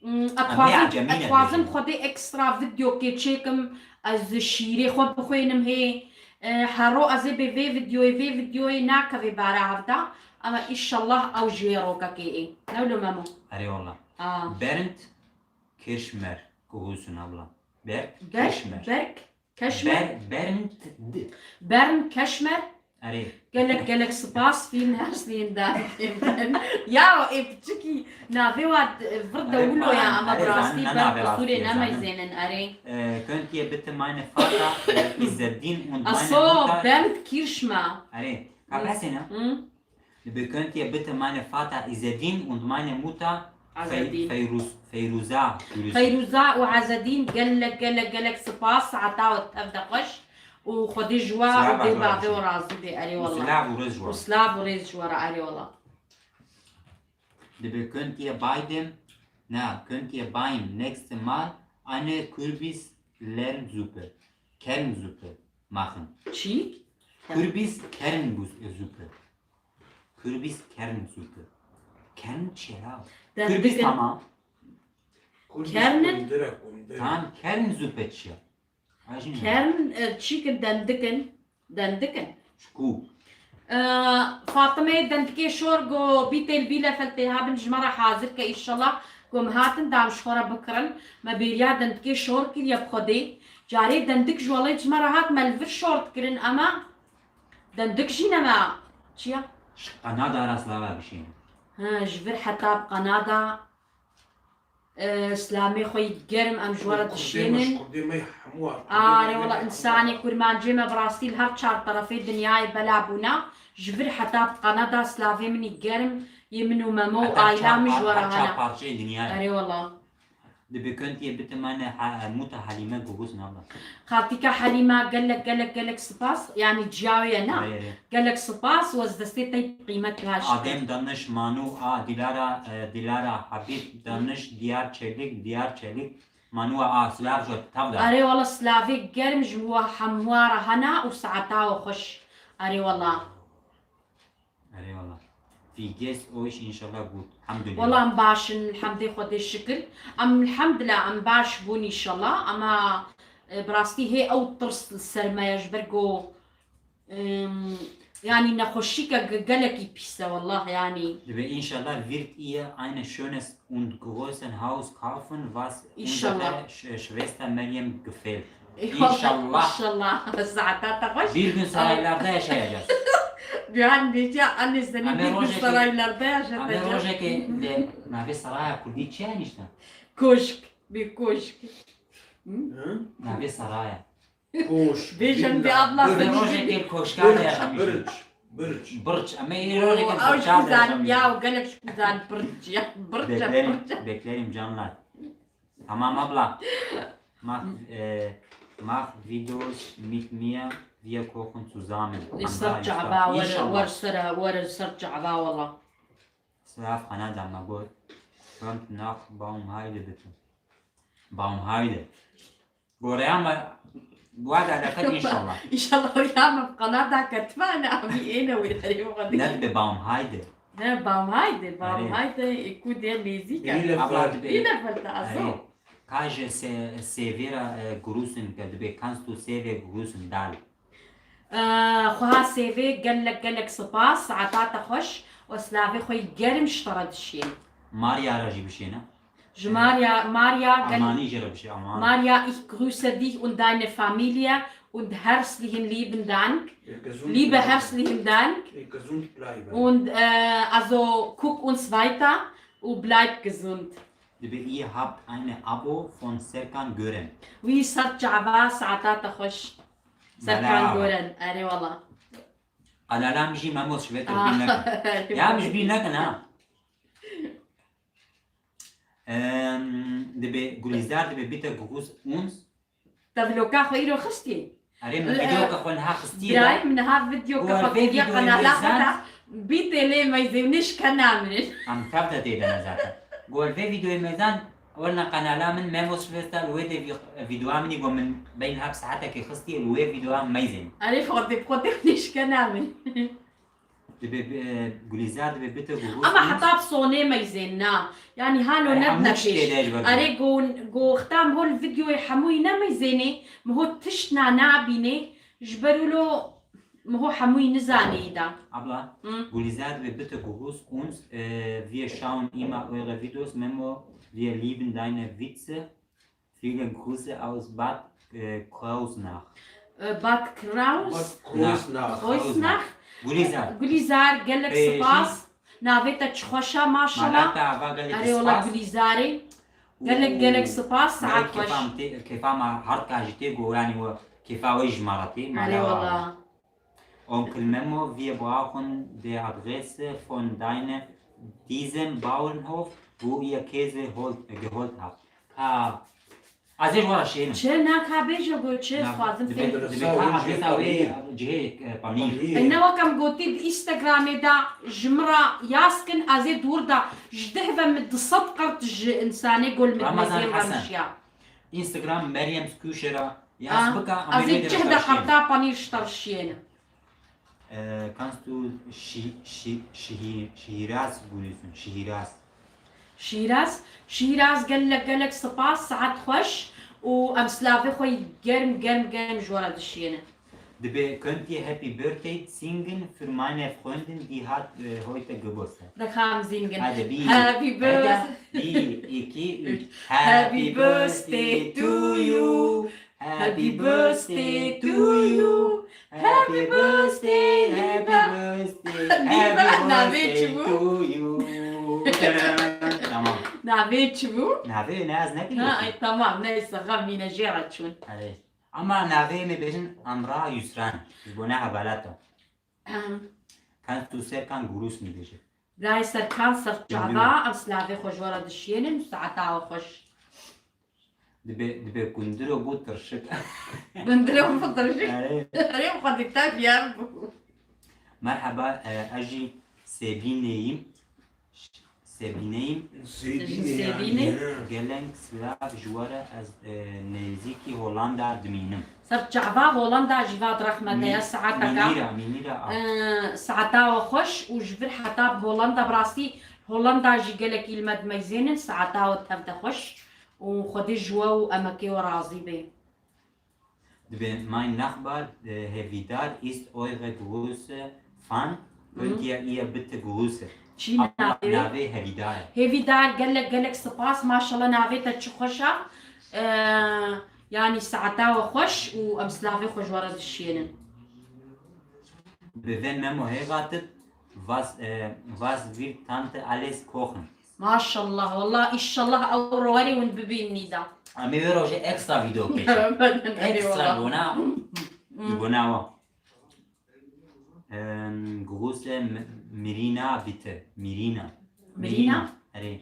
Mm, ez Em dixwazim, hê acemî ez dixwazim nebin. Xwedê ekstra vîdyokê çêkim, ez şîrê xwe bixwînim hê. E, hero ez ê bê vê vîdyoyê, vê vîdyoyê nakevê bara hevda, ama înşallah ew ji wê rokekê ê. Ne wilo Memo? Erê wala. Aa. Bernd Kirschmer, kuhusun abla. Bernd Ber-, Kirschmer. Berk, Keşmer? Ber-, Bernd D. Bern Keşmer? Erê. Gelek, gelek spas, vielen herzlichen Dank. Ya, ê piçikî navê wa vir de Erê, wilo ya, Bern, ama erê, bi rastî zanin, ber navê qusûrê rastî, zanin. Nemeyzênin, erê. Äh, könnt ihr bitte meine Vater, äh, Izzeddin und meine Aso, Mutter. Bernd Kirschmer. Erê, ka behsê ne? Hı? Könnt ihr bitte meine Vater Izzeddin und meine Mutter Fey-, Azedin. Feyruz-, Feyruza grüßen. Feyruza û Azedin, gelek, gelek, gelek spas, saeta we tev de xweş. Û Xwedê ji we û Silav dê û bavê rêz. we razî be, erê Û wala. silav û rêz ji we. Û silav û rêz ji we re, erê wala. Dibe könnt ihr beidem, na, könnt ihr beim nächsten Mal eine Kürbis-Lernsuppe, Kernsuppe machen. Çî? Kürbis-Kernsuppe. Kürbis-Kernsuppe. Kern çi ya? Den Kürbis dikin. Tamam. Kern in? Kundire, kundire. Tam kern zû pêçiya. Kern, e, çîkin dendikin. Dendikin. Çikû? E, Fatimeyê dendikê şor go bîtêl bîle fel tê habin ji me re hazir ke, înşallah, go em hatin dam ji xwe re bikirin. Me bêriya dendikê şor kiriye bi Xwedê. Carê dendik ji welê ji me re hat me li vir şor dikirin, ama dendik jî ne me çi ya? Ji Kanada re slava bişînin. Ha, ji vir heta bi Kanada. E, slamê xwe yî germ em ji we re dişênin. Kurdê me hemû a, Kurdê me. Arê wela, însanê kurmancê me bi rastî li her çar terefê dinyayê bela bûna. Ji vir heta bi Kanada slavê min î germ, yê min û Memo û aîla min ji we re hene. Her çar parçeyê dinyayê. Arê wela. Di bikentiyê bitimane ha-, mûta Halîme gugus nabla. Xaltîka Halîma gelek, gelek, gelek spas. Yanî ciya wê ye, na? Erê, erê. Gelek spas, we ji destê te qîmet haşt. Adem Daniş, Manu A, Dilara, e, Dilara Habib Daniş, Diyar Çelik, Diyar Çelik, Manu A, silav ji we, tav da. Erê wela, silavê germ ji we hemû re hene û saeta we xweş. Erê wela. Erê wela. Wie geht's euch, înşallah gut. Elhamdülillah. Wela em baş in, elhamdê Xwedê şikir. Em elhamdülillah em baş bûn înşallah. Ama, e, bi rastî hê ew tirs li ser me ye ji ber ku, em, yanî nexweşîke ge-, gelekî pîs e, wellah, yanî. Dibe înşallah wird ihr eine schönes und großen Haus kaufen, was unsere Ş-, Schwester Meryem gefällt. Înşallah. Înşallah. Saeta te xweş. Bir gün saraylarda yaşayacağız. Bihan diyeceğim, anne seni bir gün saraylarda yaşatacağım. Em ê rojekê li navê saraya kurdî çi ye nişte? Koşk, bir koşk. Hı? Navê saraya. Koş, villa, bir abla, bir rojekê koşka de yaşamışım. Birç, birç. Birç. Ama iyi rojekê koşka de yaşamışım. Ya, gelek şu kuzan birç ya. Birç, beklerim, birç. Beklerim canlar. Tamam abla. Mach, e, mach Videos mit mir, wir kochen zusammen. Ser çava, wer, wer ser, wer ser çava wala. Silav Kanada me got. Kommt nach Baumheide bitte. Baumheide. Goreya me, wada deket înşallah. Înşallah ya me Kanada ketme ne abi êne wê derê wada. Ne dibe Baumheide. Ne Baumheide, Baumheide, e, ku de nêzîk e. Bielefeld. Abla dibe. Bielefeld, azo. Erê. Ka ji se-, sevê re, e, grüßen ke dibe, kannst du sevê grüßen dal. E, xweha sevê gelek gelek spas, saeta te xweş û silavê xwe yî germ ji te re dişîn. Maria re jî bişêne. Ji Maria, Maria, gel-, Amani jê re bişê, Aman. Maria, ich grüße dich und deine Familie und herzlichen lieben Dank. Liebe, herzlichen Dank. Gesund bleiben. Und, äh, also, guck uns weiter und bleib gesund. Dibe, ihr habt eine Abo von Serkan Gören. Wî ser çava saeta te xweş. Serkan Gören, erê wala. Kanala min jî Memos şivet bîn nekin. Ya min ji bîn nekin ha. Em, dibe Gulîzar dibe bitte grüß uns. Te vloga xwe îro xistî? Erê, min videoka xwe niha xistî. Birayê min niha videoka xwe kiriye kanala xwe de. Bîtê lê meyzê min şikena min. Em tev de tê de ne zaten. Gol vê videoyê meyzan, werna kanala min Memos Festa, wê de vi-, videoya min go min beyn hab saetekê xistî, wê videoya meyzên. Erê, xwe de, xwe de nişkena min. Dibe, e, Gulîzar dibe bite ku hûs. Ama heta bi sonê meyzên na. Yanî halo ne hemû tiştê pêş. Erê go, go xtam hol videoyê hemûyî ne meyzênê, mi hot tişt na nabînê, ji ber wilo mi ho hemûyî nizanê îda. Abla, Gulîzar dibe bitte ku hûs uns, e, wir schauen immer eure Videos, Memo, wir lieben deine Witze. Viele Grüße aus Bad, e, Kreuznach. E, Bad Kraus? Bad Kreuznach. Kreuznach. Gulîzar. Gulîzar, gelek spas. Navê te çi xweş e, maşallah. Erê wela Gulîzarê. Gelek, gelek spas, saet xweş. Kêfa me hard ka jî tê go, yanî we kêfa we ji me re tê. Erê wela. Onkel Memo, wir brauchen die Adresse von deinem, diesem Bauernhof, wo ihr Käse holt, geholt habt. Ha, ez ê ji we re şênim. Çi, na ka bêje go çi, dixwazim fêm. Dibe ka adresa wê cihê, e, panîr. E, ne wek em gotî di Instagramê de ji min re yaz kin, ez ê dûr de ji deh ve min du sed qert ji însanê gol min Ramazan Hasan. Instagram Meryem Kuşera. Yaz bika, ez ê cih de qerta panîr ji te re şiyênim. Ee, kannst du Şi-, Şi-, Şihi-, Şihiraz grüßen? Şihiraz. Şîraz, Şîraz gelek gelek spas, saet xweş û em silavê xwe germ germ germ ji we re dişiyêne. Dibê köntiye Happy Birthday singen für meine Freundin, die hat äh, heute Geburtstag. Dixam zîngin. Hadi bir, Happy Eda, birthday. Bir, iki, üç. Happy birthday to you. Happy birthday to you. Happy birthday, happy birthday, happy Navê çi birthday bû? to you. Tamam. Navê çi bû? Navê ne ez ne Ha, ay, tamam, neyse, xemîne jê re çûn. Erê. Ama navê me bêjin Amra Yusran. Ji bo ne hevalata. Em, Kan tu ser kan gurus mi bêje. Gayê Serkan ser çava, em silavê xwe ji we re dişiyênin, saeta we xweş. Dibe, dibe kundiro bû tirşik. Gundiro bû tirşik. Erê. Erê, xwe dikta diyar bû. Merhaba, e, ez jî Sebîneyim. Sebîneyim. Sebîne. Gelek silav ji we re, ez e, nêzîkî Hollanda dimînim. Ser çava Hollanda jî va rehmet e, ya saeteka. Mînîra, Mînîra a. Ee, Saeta we xweş û ji vir heta bi Hollanda, bi rastî Hollanda jî gelekî li me dimeyzênin, saeta we tev de xweş û Xwedê ji we û emekê we razî bê. Dibe mein Nachbar, e, Hevidar ist eure große Fan, könnt ihr ihr bitte grüßen. Çî navê? Navê Hevidar. Hêvîdar, gelek gelek spas, maşallah navê te çi xweş e. Ee, Yanî saeta we xweş û em silavê xwe ji we re dişiyênin. Bi vê Memo hêvatit, was, e, was wird Tante alles kochen. Maşallah, wallah, îşallah ew rowerê hûn bibîn nîda. Em ê wê rojê extra video pêçin. Extra bona, bona wa. Em, Grüße M- Mirina bitte. Mirina. Mirina? Erê.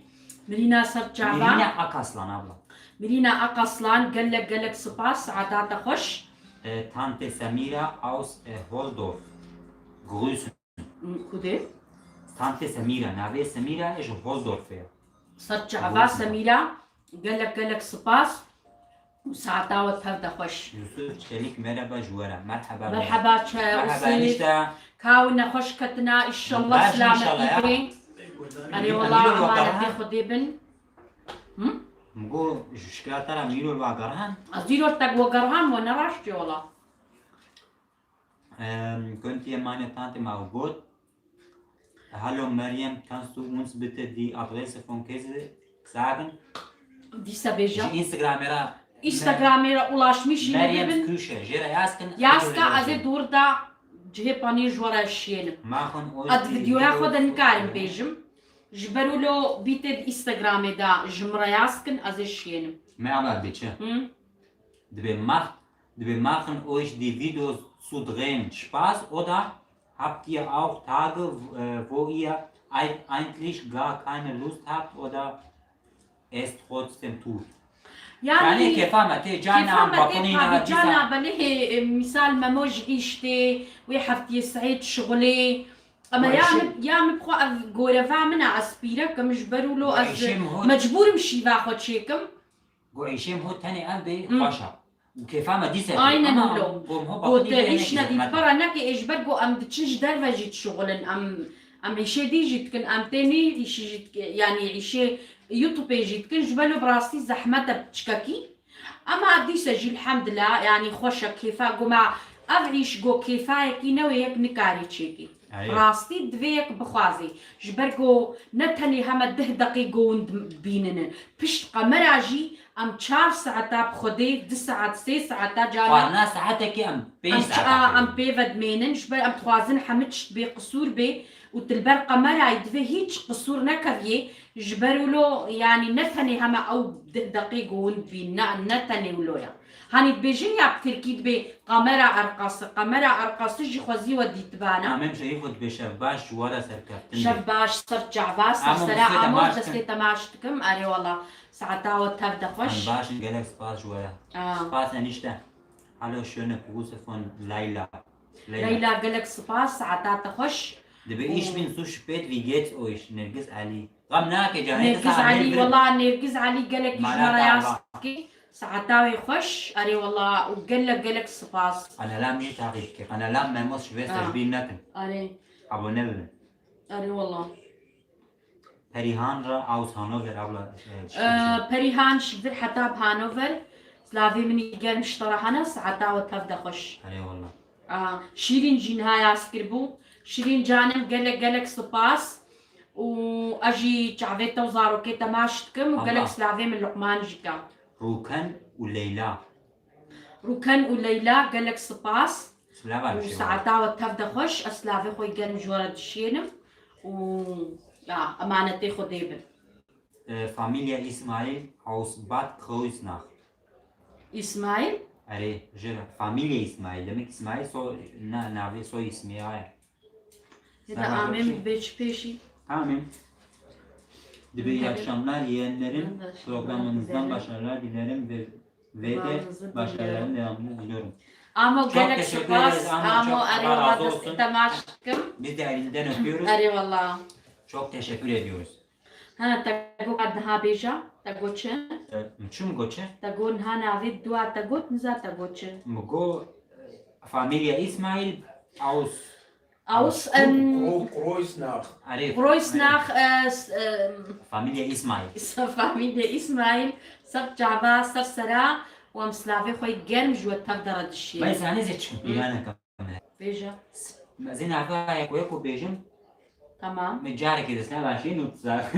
Mirina ser çava. Mirina Akaslan abla. Mirina Akaslan, gelek gelek spas, saeta te xweş. E, Tante Samira aus e, Holdorf. Grüßen. Kudê? Tante Samira, navê Samira e ji Holdorfê ye. Ser çava Semîra, gelek gelek spas û saeta we tev de xweş. Yusuf Çelik, merhaba ji we re. Merhaba. Merheba çe Merhaba Useyf. Enişte. Ka wina xweş ketina, inşallah Baş silametî inşallah ya. Bê. Erê Mîro wallah Wagara. Emanetê Xwedê bin. Go ji şikila te re Mîro Wagara. Ez dîrot te Wagara me ne raştî wala. Ähm, könnt ihr meine Tante mal gut? Hallo Meryem, kannst du uns bitte die Adresse von Käse sagen? Dîsa bêje. Ji Instagramê re Instagramê re ulaşmış Meryem bibin. Küçe, jê re yaz kin. Yaz ka ez ê dûr da cihê panîr ji we re şiyênim. Machen euch Ez di die videoya xwe de Videos nikarim so- bêjim. Ji ber wilo bîtê di Instagramê de ji min re yaz kin, ez ê şiyênim. Me ama biçe. Hı? Dibê mach, dibê machen euch die Videos zu drehen Spaß oder habt ihr auch Tage, äh, wo ihr ei- eigentlich gar keine Lust habt oder es trotzdem tut? Yani Yani kefa me tê, cayna em kefa me tê bakonî tabi na cana belê hê, e, misal Memo ji îştê, wê heftiyê sehê dişixulê. Ama Wê ya işê- min, ya min xwe ev goreva min e, ez pîrekim, ji ber wilo Wê ez işê min hot- mecbûrim şîva xwe çêkim. Go eşêm ho tenê ev bê Hı. xweşa. Û kefa me dîse. Aynen Ama wilo. Gom ho Go bakonî te bê îş ne nedît zehmet. Para neke ê ji ber go em diçin ji derve jî dişixulin, em em îşê dî jî dikin, em tê nî îşî jî dikin, yanî îşê YouTube jî dikin, ji ber wilo bi rastî zehmet e piçkekî. Ama dîse jî elhamdila, yanî xweş e kêfa, go me ev îş go kêfayekî ne wê yek nikarî çêkî. Erê. Rastî divê yek bixwazî. Ji ber go ne tenê heme deh deqî go hûn bîninin. Pişt qemera jî em çar saeta bi Xwedê, du saet, sê saeta cana. Xwarina saetekê em pênc Em saet. ça-, em pê ve dimênin, ji ber em dixwazin hemî tişt bê qisûr bê û tu li ber qemerayê divê hîç qisûr nekeviyê, ji ber wilo, yanî ne tenê heme ew deh deqê go hûn dibîn, ne, ne tenê wilo ya. Hanî dibêjin ya bi tirkî dibê kamera erkası, kamera erkası jî xwezî we dîtibana. Amem Şerîf û dibê şev baş ji we re serkeftin bê. Şev baş, ser çava, ser Ama sera destê te amos, maç dikim. Destê te maç dikim, erê wala, saeta we tev de xweş. Em baş in, gelek spas ji we re. Aa. Spas enişte. Hallo schöne Grüße von Leyla. Leyla, gelek spas, saeta te xweş. Dibê ich bin zu spät, wie geht's euch? Nergiz Ali. Gam nake canê. Nergiz Ali, wala Nergiz Ali gelek ji me re yaz dikî. Saeta wê xweş, erê wala û gelek gelek spas. Qenalam jî taqîb dike. Qenalam Memos ji vê Ha. ser bîr nekin. Erê, Abone bibin. Erê wala. Perihan re aus Hannover, abla, e, Ee, Perihan ji vir heta bi Hanover. Slavê min î germ ji te re hene, saeta we tev de xweş. Erê wallah. Aa, Şîrîn jî niha yaz kiribû. Şîrîn canim gelek gelek spas. Û ez jî çavê te û zarokê te maç dikim û Allah. Gelek slavê min Luqman jî ka. Rûken û Leyla. Rûken û Leyla gelek spas. Slava û saeta we tev de xweş, ez slavê xwe germ ji we re dişênim û ya, emanetê Xwedê bin. E, Familia Ismail aus Bad Kreuznach. Ismail? Erê, ji Familia Ismail, demek Ismail so, na, navê soy ismê aye. Ya da Slava amem Gökçe. Beş peşi. Tamam. Dibe iyi akşamlar yeğenlerim. Programınızdan başarılar dilerim ve, ve de başarıların devamını diliyorum. Amo gelek spas, amo erê wala destê te maç dikim. Biz de elinden öpüyoruz. Erê wala. Çok teşekkür ediyoruz. Ha, te got ka niha bêja, te got çi? E, çi mi got çi? Te got niha navê dua te got, niza te got çi? Mi got, e, Familia İsmail aus Aus, em, Kro-, Kreuznach. Erê. Kreuznach, e, s-, em, Familia İsmail. Familia İsmail, ser çava, ser sera, û em slavê xwe germ ji we tev de re dişî. Ben sana ne seçim? Hı. Bêje. Zin hata ya koya ko bêjim. Tamam. Me carekê de slava şî nutsa.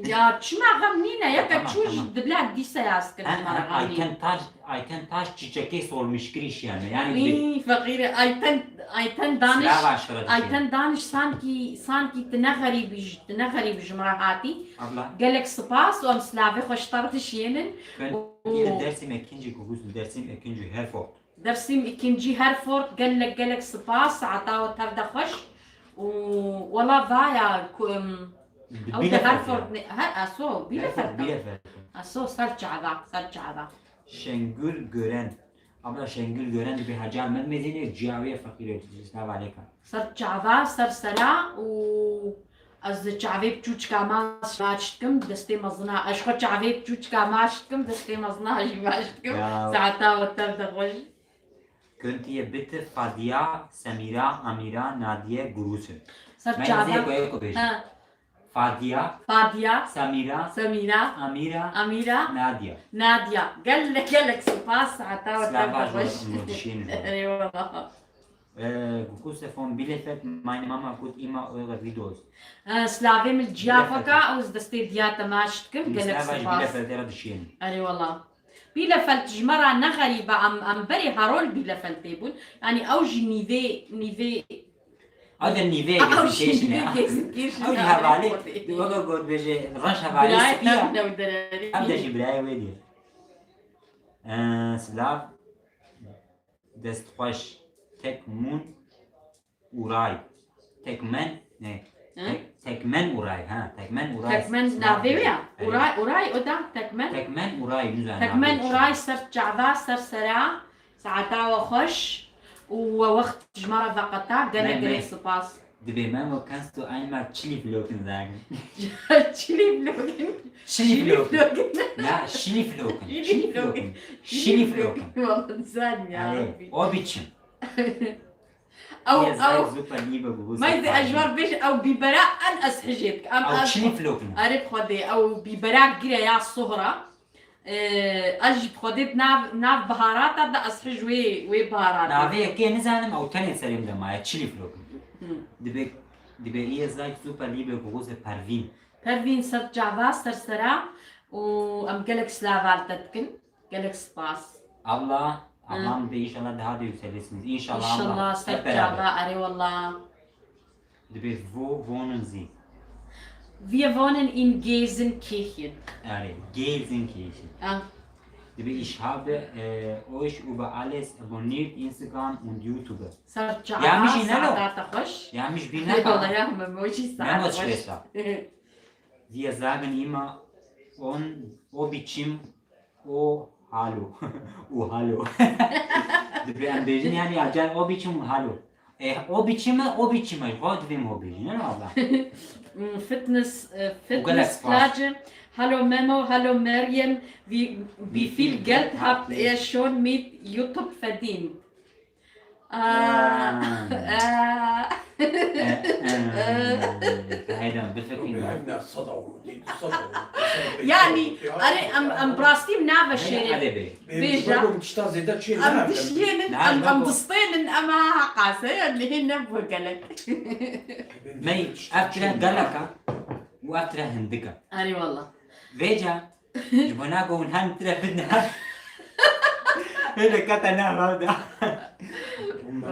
Ya, çima xem nîne, yeke çû ji dibla dîsa yaz kir. Ha, ha, Ayten Taş, Ayten Taş çiçekê solmiş kiriş yani. Yani Î, feqîrê, Ayten, Ayten Daniş, Ayten Daniş sankî, sankî tu ne xerîbî ji, tu ne xerîbî ji min re hatî. Abla. Gelek spas û em slavê xwe ji te re dişiyênin. Ben Dersim ikinci, Google Dersim ikinci Herford. Dersîm îkincî Herford, gelek gelek spas, saeta we tev de xweş. Û wela vaya ku, em, ew di Herford ne, he, eso, Bielefeld. Bielefeld. Eso, ser çava, ser çava. Şengül Gören. Abla Şengül Gören dibe Hacer Mehmedînê, ciyawiye feqîrê, selav aleyka. Ser çava, ser sera û Ez çavê piçûçika maç dikim, destê mezina. Ez xwe çavê piçûçika maç dikim, destê mezina jî maç dikim. Ya. Saeta we tev de xweş. Könnt ihr bitte Fadia, Semira, Amira, Nadia grüßen? Ser çava. Ko bêjim. Ha. Fadia. Fadia. Samira. Samira. Amira. Amira. Nadia. Nadia. Gelek gelek spas, saeta we tev de xweş. Eyvallah. Ee, Gukuse von Bielefeld, meine Mama guckt immer eure Videos. Ee, slavê min ciya xwe ka, ez destê diya te maç dikim, gelek spas. Bielefeldê re dişiyên. Erê wala. Bielefeld ji me re ne xerîb e, em, em berê herol Bielefeldê bûn. Yani ew jî nîvê, nîvê. Ew de nîvê Gelsenkirchen e. Ew jî hevalê, weke got bêje, reş hevalê spî ye. Ew de jî birayê wê diye. Ee, silav. Destxweş. Tekmun Uray. Tekmen, ne? Hı? Tek-, Tekmen Uray, ha. Tekmen Uray. Tekmen navê wê ya? Uray, Uray, o da Tekmen. Tekmen Uray, nizam. Tekmen Uray, ser çava, ser sera, saeta we xweş û we wext ji me re veqeta, gelek gelek spas. Dibê Memo, kannst du einmal Chili Flocken sagen? Chili Flocken. Chili Flocken. Ya, Chili Flocken. Chili Flocken. Chili Flocken. Vallahi sen ya Rabbi. O biçim. Ew, ew. Super Liebe, bu. Mayde ejwar bêj, ew bîbera en ez hijê dik. Ew Chili Flocken. Erê bi Xwedê, ew bîbera gire ya sohra. Ee, ez jî bi Xwedê di nav, nav biharata de ez hij wê, wê biharata. Navê yekê nizanim, ew tenê serê min de maye, Chili Flocken. Hı. Dibe, dibe ihr seid super liebe Grüße Pervin. Pervin ser çava, ser sera û em gelek silav li te dikin. Gelek spas. Abla, ablam de inşallah daha da yükselesiniz. İnşallah abla. İnşallah, hep beraber. Ser çava, erê wala. Dibe wo wohnen Sie? Wir wohnen in Gelsenkirchen. Erê, Gelsenkirchen. Ah. Dibe ich habe, äh, euch über alles abonniert, Instagram und YouTube. Ser çava, saeta te xweş. Yanlış bilmem. Wala ya, Memo jî saeta xweş. Memo Schwester. Wir sagen immer, on, o biçim, o halo. O halo. Dibe em bêjin yani, acar o biçim halo. E, o biçim, o biçim, xwe divêm o bêjin, ne abla? Mm, Fitness, e, Fitness Plage. Hallo Memo, hallo Meryem, wie, wie viel Geld habt ihr schon mit YouTube verdient? Aa, aa. Heydan, bifikirî. Ev ne, sed euro, dê du sed euro. Yani, erê, em, em bi rastî bi navê şêrê. Hadi be. Bêje. Em tişta zêde çê nakin. Em dişlênin, em, em distênin, em ha qase, yani, hê nebû gelek. Mey, ev tira gelek e û ev tira hindik e. Erê wala. Vêca, ji bo nago hûn hem tire bidin. Hê de kete ne hevda.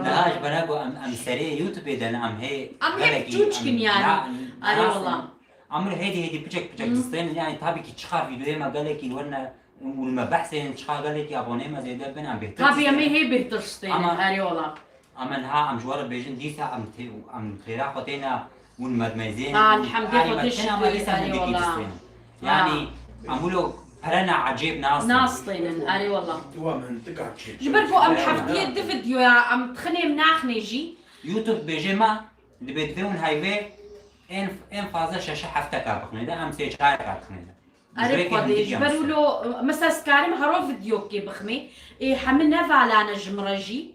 Niha ji bo nago em, em serê YouTube de ne, em hê Em hê gelekî, çûçkin em, yani. Na, Erê wala. Em hêdî hêdî piçek piçek distênin. Yani tabii ki çiqa videoyê me gelekî werine û me behsên çiqa gelekî abonê me zêde bin em bêhtir Tabii em ê distênin. Hê bêhtir distênin. Ama Erê wala. Ama niha em ji we re bêjin dîsa em tê-, em xêra xwe têne hûn medmezên, Ha, hûn elhamdülillah, alî xwe me tê têne, me şikir, dîsa erê hindekî wala. Distênin. Ha. Yani, em wilo perena ecêb nastênin. Nastênin, erê wala. Dua min tika çê. Ji ber ku em heftiyê du videoya em dixinê em naxinê jî. YouTube bêje me, dibê divê hûn heyvê en, en fazla şeşe hefteka bixinê de, em sê çareka dixinê de. Erê Xwedê, ji ber wilo, mesela, ez karim hero videokê bixmê, ê hemî nevalane ji min re jî.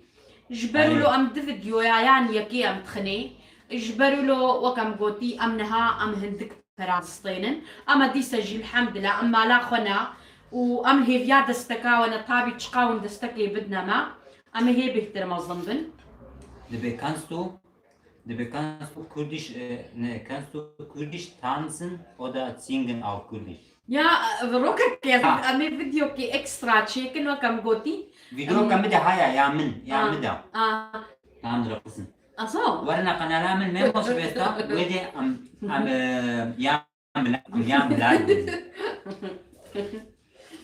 Ji ber wilo em du videoya yan yekê em dixinê. Ji ber wilo, wek em gotî, em niha em hindik pera distênin. Ama dîsa jî, elhamdülillah, em mala xwe ne û em hêviya desteka we ne, tabî çiqa hûn destekê bidine me, em ê hê bêhtir mezin bin. Dibê kansto Dibê kannst du Kurdisch, e, ne, kannst du Kurdisch tanzen oder singen auf Kurdisch? Ya, e, rokek ez, Ha. em ê videokê ekstra çêkin, wek em gotî. Videoke Em, min de haya, ya min, ya Ha. min de. Ha. Tam direqisin. Aso? Werine kanala min, Memo Sibesta, wê de em, em, e, ya Bila-, ya Bilal.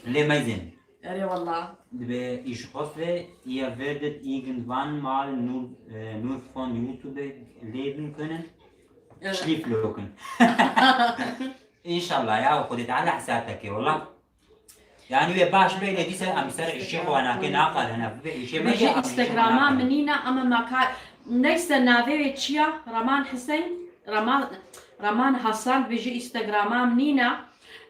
Lê meyzên. Erê wallah. Dibê, ich hoffe, ihr werdet irgendwann mal nur, äh, nur von YouTube leben können. Evet. Schlieflocken. İnşallah ya, Xwedê Teala hesab te ke, wallah. Yani wê baş bê, lê dîsa em ser îşê xwe nake, naqal hene bibe îşê me. Ji Instagrama min nîne, ama makar, neyse, navê wê çi ya? Raman Hüseyin, Raman, Raman Hasan, bi ji Instagrama min nîne.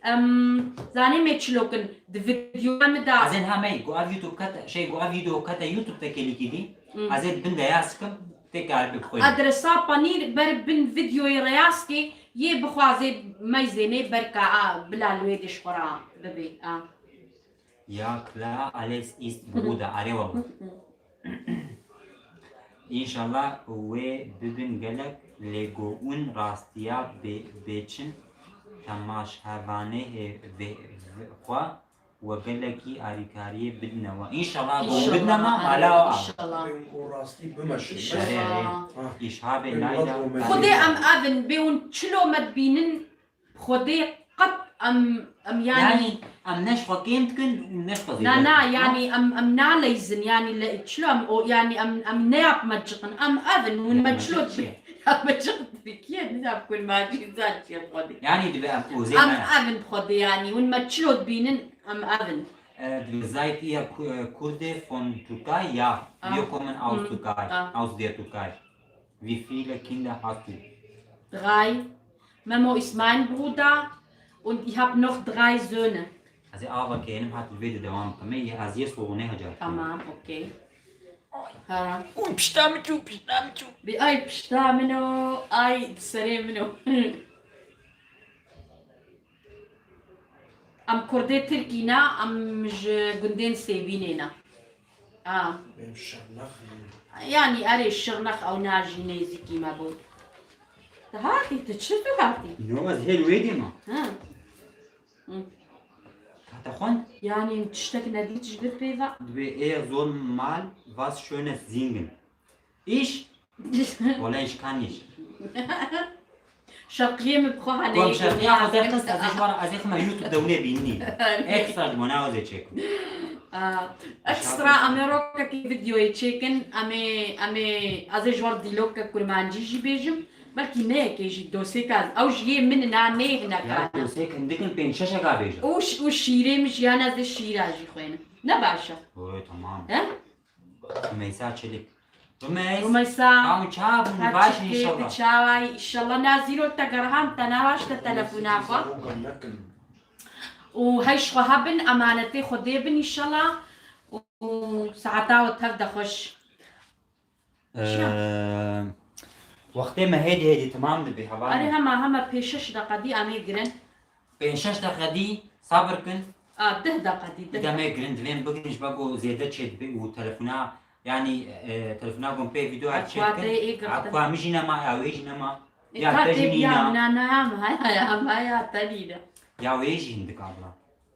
Em, zanê me çilokin, di videoya min de. Ez ên ha me, ku ev YouTube kete, şey, ku ev video kete YouTube te kelîkî dî. Hmm. Ez ê bin de yaz kim, tê karibê bixwîne. Adresa panîr ber bin videoyê re yaz kê, yê bixwazê meyzênê berka a, bila li wê dê ji xwe re bibê, a. Ja, klar, alles ist, Bruder, erê wallah. Înşallah wê bibin gelek lêgo ûn rastiya bê-, bêçin temaşevanê, e, vê, vê xwe we gelekî alîkariyê bidine we. Înşallah, go bidine me, mala we. Înşallah. Bên ku rastî bimeşin. Înşallah. Erê, erê. Ha. Îşhabê Bên Layla. Xwedê em evin, bê hûn çilo me dibînin, Xwedê qet em, em yani Yani, em ne ji xwe kêm dikin û ne ji xwe zêde dikin. Na, na, yani em, em naleyzin, yani le, çilo em, o, yani em, em ne yap meciqin, em evin, hûn meciqin. Ya meciq dikiye, ne yap kun macî zan çiye Xwedê. Yani dibe em ozê Em me. Evin Xwedê yani, hûn me çilo dibînin, em evin. Äh, du seid ihr Ku-, äh, Kurde von Türkei? Ja, Ah. wir kommen aus Mhm. Türkei, Ah. aus der Türkei. Wie viele Kinder hast du? Drei. Memo ist mein Bruder und ich hab noch drei Söhne. Ez ê ava kênim hat li vê de dewam bikeme. Yê ez yê solonê hecar. Tamam, okey. Ha. Û pişta min çû, pişta min çû. Bi ay pişta min o, ay serê min o. Em Kurdê Tirkî ne, em ji gundên Sêbînê ne. A. Em Şirnex ne. Yani erê Şirnex ew ne jî nêzîkî me bû. Tu hatî, tu çi tu hatî? No, ez hêl wê dî me. Ha. Hı. Hata xwend? Yani tiştek nedît ji vir pê ve. Dibê ê zor mal was Schönes singen. Îş? Wala îş kan îş. Şerqiyê min bi xwe hene. Kom şerqiya xwe derxist, ez ê ji wan, ez ê xime YouTube de hûnê bînî. Ekstra ji bona ez ê çêkim. Aa, ekstra em ê rokekê videoyê çêkin, em ê, em ê, ez ê ji wan dîlokek kurmancî jî bêjim. Belkî ne yekê jî, dosêka, ew ji yê min na nê hineka. Ya dosêk hindik in, pênc şeşeka bêjim. Û ş-, û şîrê min jiyana ez ê şîra jî xwênim. Ne baş e. Oy, tamam. He? Rumeysa Çelik. Rumeys. Rumeysa. Tamam, çawa bûn, baş in inşallah. Çaway, inşallah. Na zîrok te gerhan te, na baş te telefona xwe. Û hey ji xwe hebin, emanetê Xwedê bin inşallah. Û saeta we tev de xweş. Ee, Wextê me hêdî hêdî temam dibe, hevalno. Erê, hema, hema pênc şeş deqa dî em ê girin. Pênc şeş deqa dî, sabir kin. A, deh deqa dî, deh. Dî em ê girin, divê em bigirin, ji ber ku zêde çêdibe û telefona, yanî, e, telefona ku em pê vîdeo çêdikin. Ekuwa te yê girtin. Ekuwa min jî nema, ya wê jî nema. E, ya te jî nîna. Na, na, ya, ya, ya, ya, te nîne. Ya wê jî hindik abla.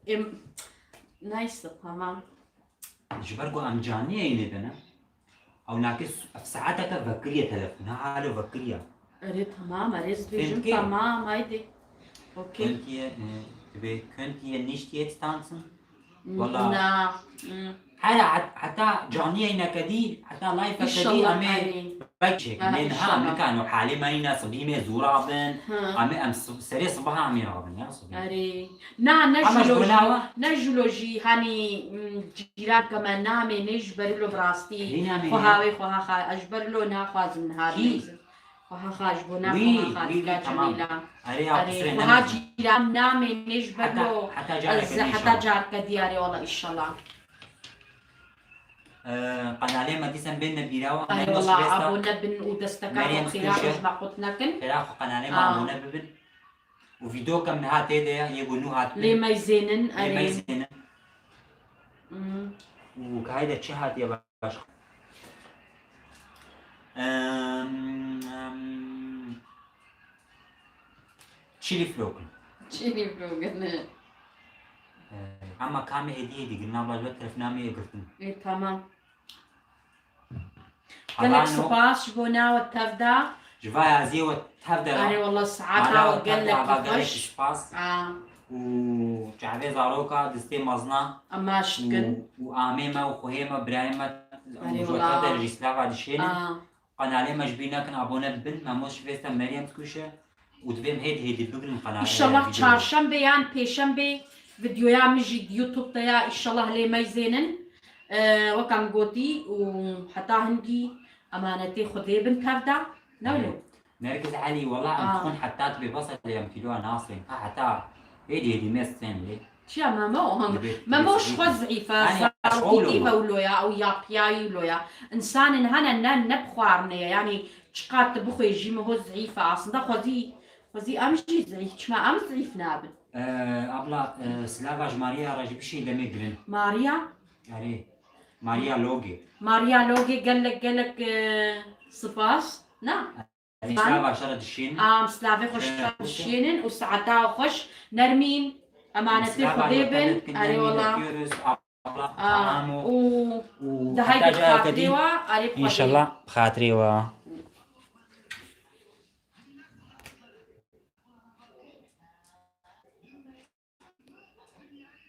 Em, neyse, tamam. Ji ber ku em canî yayînê de ne. Ew nake s-, ev saeteke vekiriye telefon. Ha, alo vekiriye. Erê, tamam, erê, ez dibêjim, tamam, haydi. Okey. Köntiye, e, dibê köntiye nicht jetzt tanzen? Wala. Na. Hmm. Her hat-, heta canî yayîneke dî, heta live-eke dî, em ê belkî çêkin. Lê niha em nikan, halê me nîne, sibî me zû rabin. Em ê, em sib-, serê sibaha em ê rabin, ya sibî. Erê. Na, ne ji bo jî, ne ji lo jî, hanî, mm, cîranke me namê nê ji ber lo bi rastî. Xweha wê, xweha xa-, ez ji ber lo naxwazim niha bêzim. Xweha xa ji bo ne, xweha xa dika Cemîla. Erê, xweha cîran namê nê ji ber lo. Heta careke dî, erê wala, înşallah. Ee, qenalê me dîsan bên nebîra wa. Erê wala, abone bin û desteka xwe xêra xwe ji me qut nekin. Xêra xwe qenalê me abone bibin. Û vîdeoke min niha tê de ye, yê ku nû hatibû. Lê meyzênin, lê erê. Meyzênin. Hmm. Û ka hayde çi hatiye baş? Em, em, Chili Flocken. Chili Flocken, he. Ee, ama kamê hêdî hêdî girin, abla ji ber telefona me yê girtin. Ê, tamam. Gelek spas ji bo nawe tev da. Ji vaya ez yê we tev de ra. Erê wallah, saeta we gelek xweş. Spas. Û çavê zaroka distê mezna. Em maş dikin. Û, û amê me û xwehê me, birayê me. Erê wallah. Ji we tev de jî silava dişênin. Qenalê me ji bîr nekin, abone bibin. Memos ji vê ste Meryem dikuşe. Û divêm hêdî hêdî bigrin qenalê. Înşallah çarşembê yan pêşembê videoya min jî YouTube de ya, înşallah lê meyzênin. Ee, wek em gotî û heta hingî emanetê Xwedê bin tev de. Ne wilo? Nergiz Elî, wela em dixwin heta tu bê bes lê em kîloya nasên. Ha, heta hêdî hêdî mêz tên lê. Çiya Memo? Memo ji xwe zîf e, zarokîtî ve wilo ya, ew yapiyayî wilo ya. Însanên hene ne, ne bi xwarine ye, yanî çiqas tu bixwê jî Memo zîf e. Aslında xwezî, xwezî em jî zîf, çima em zîf nabin? Ee, abla, e, silava ji Maria re jî bişî demê girin. Maria? Erê. Maria Logê. Maria Logê gelek, gelek, e, spas. Na? Em silavê xweş dişênin û saeta xweş Nermîn, emanetê Xwedê bin. Erê wala. Û daha bi xatirê wa, erê bi xatirê wa. Înşallah bi xatirê wa.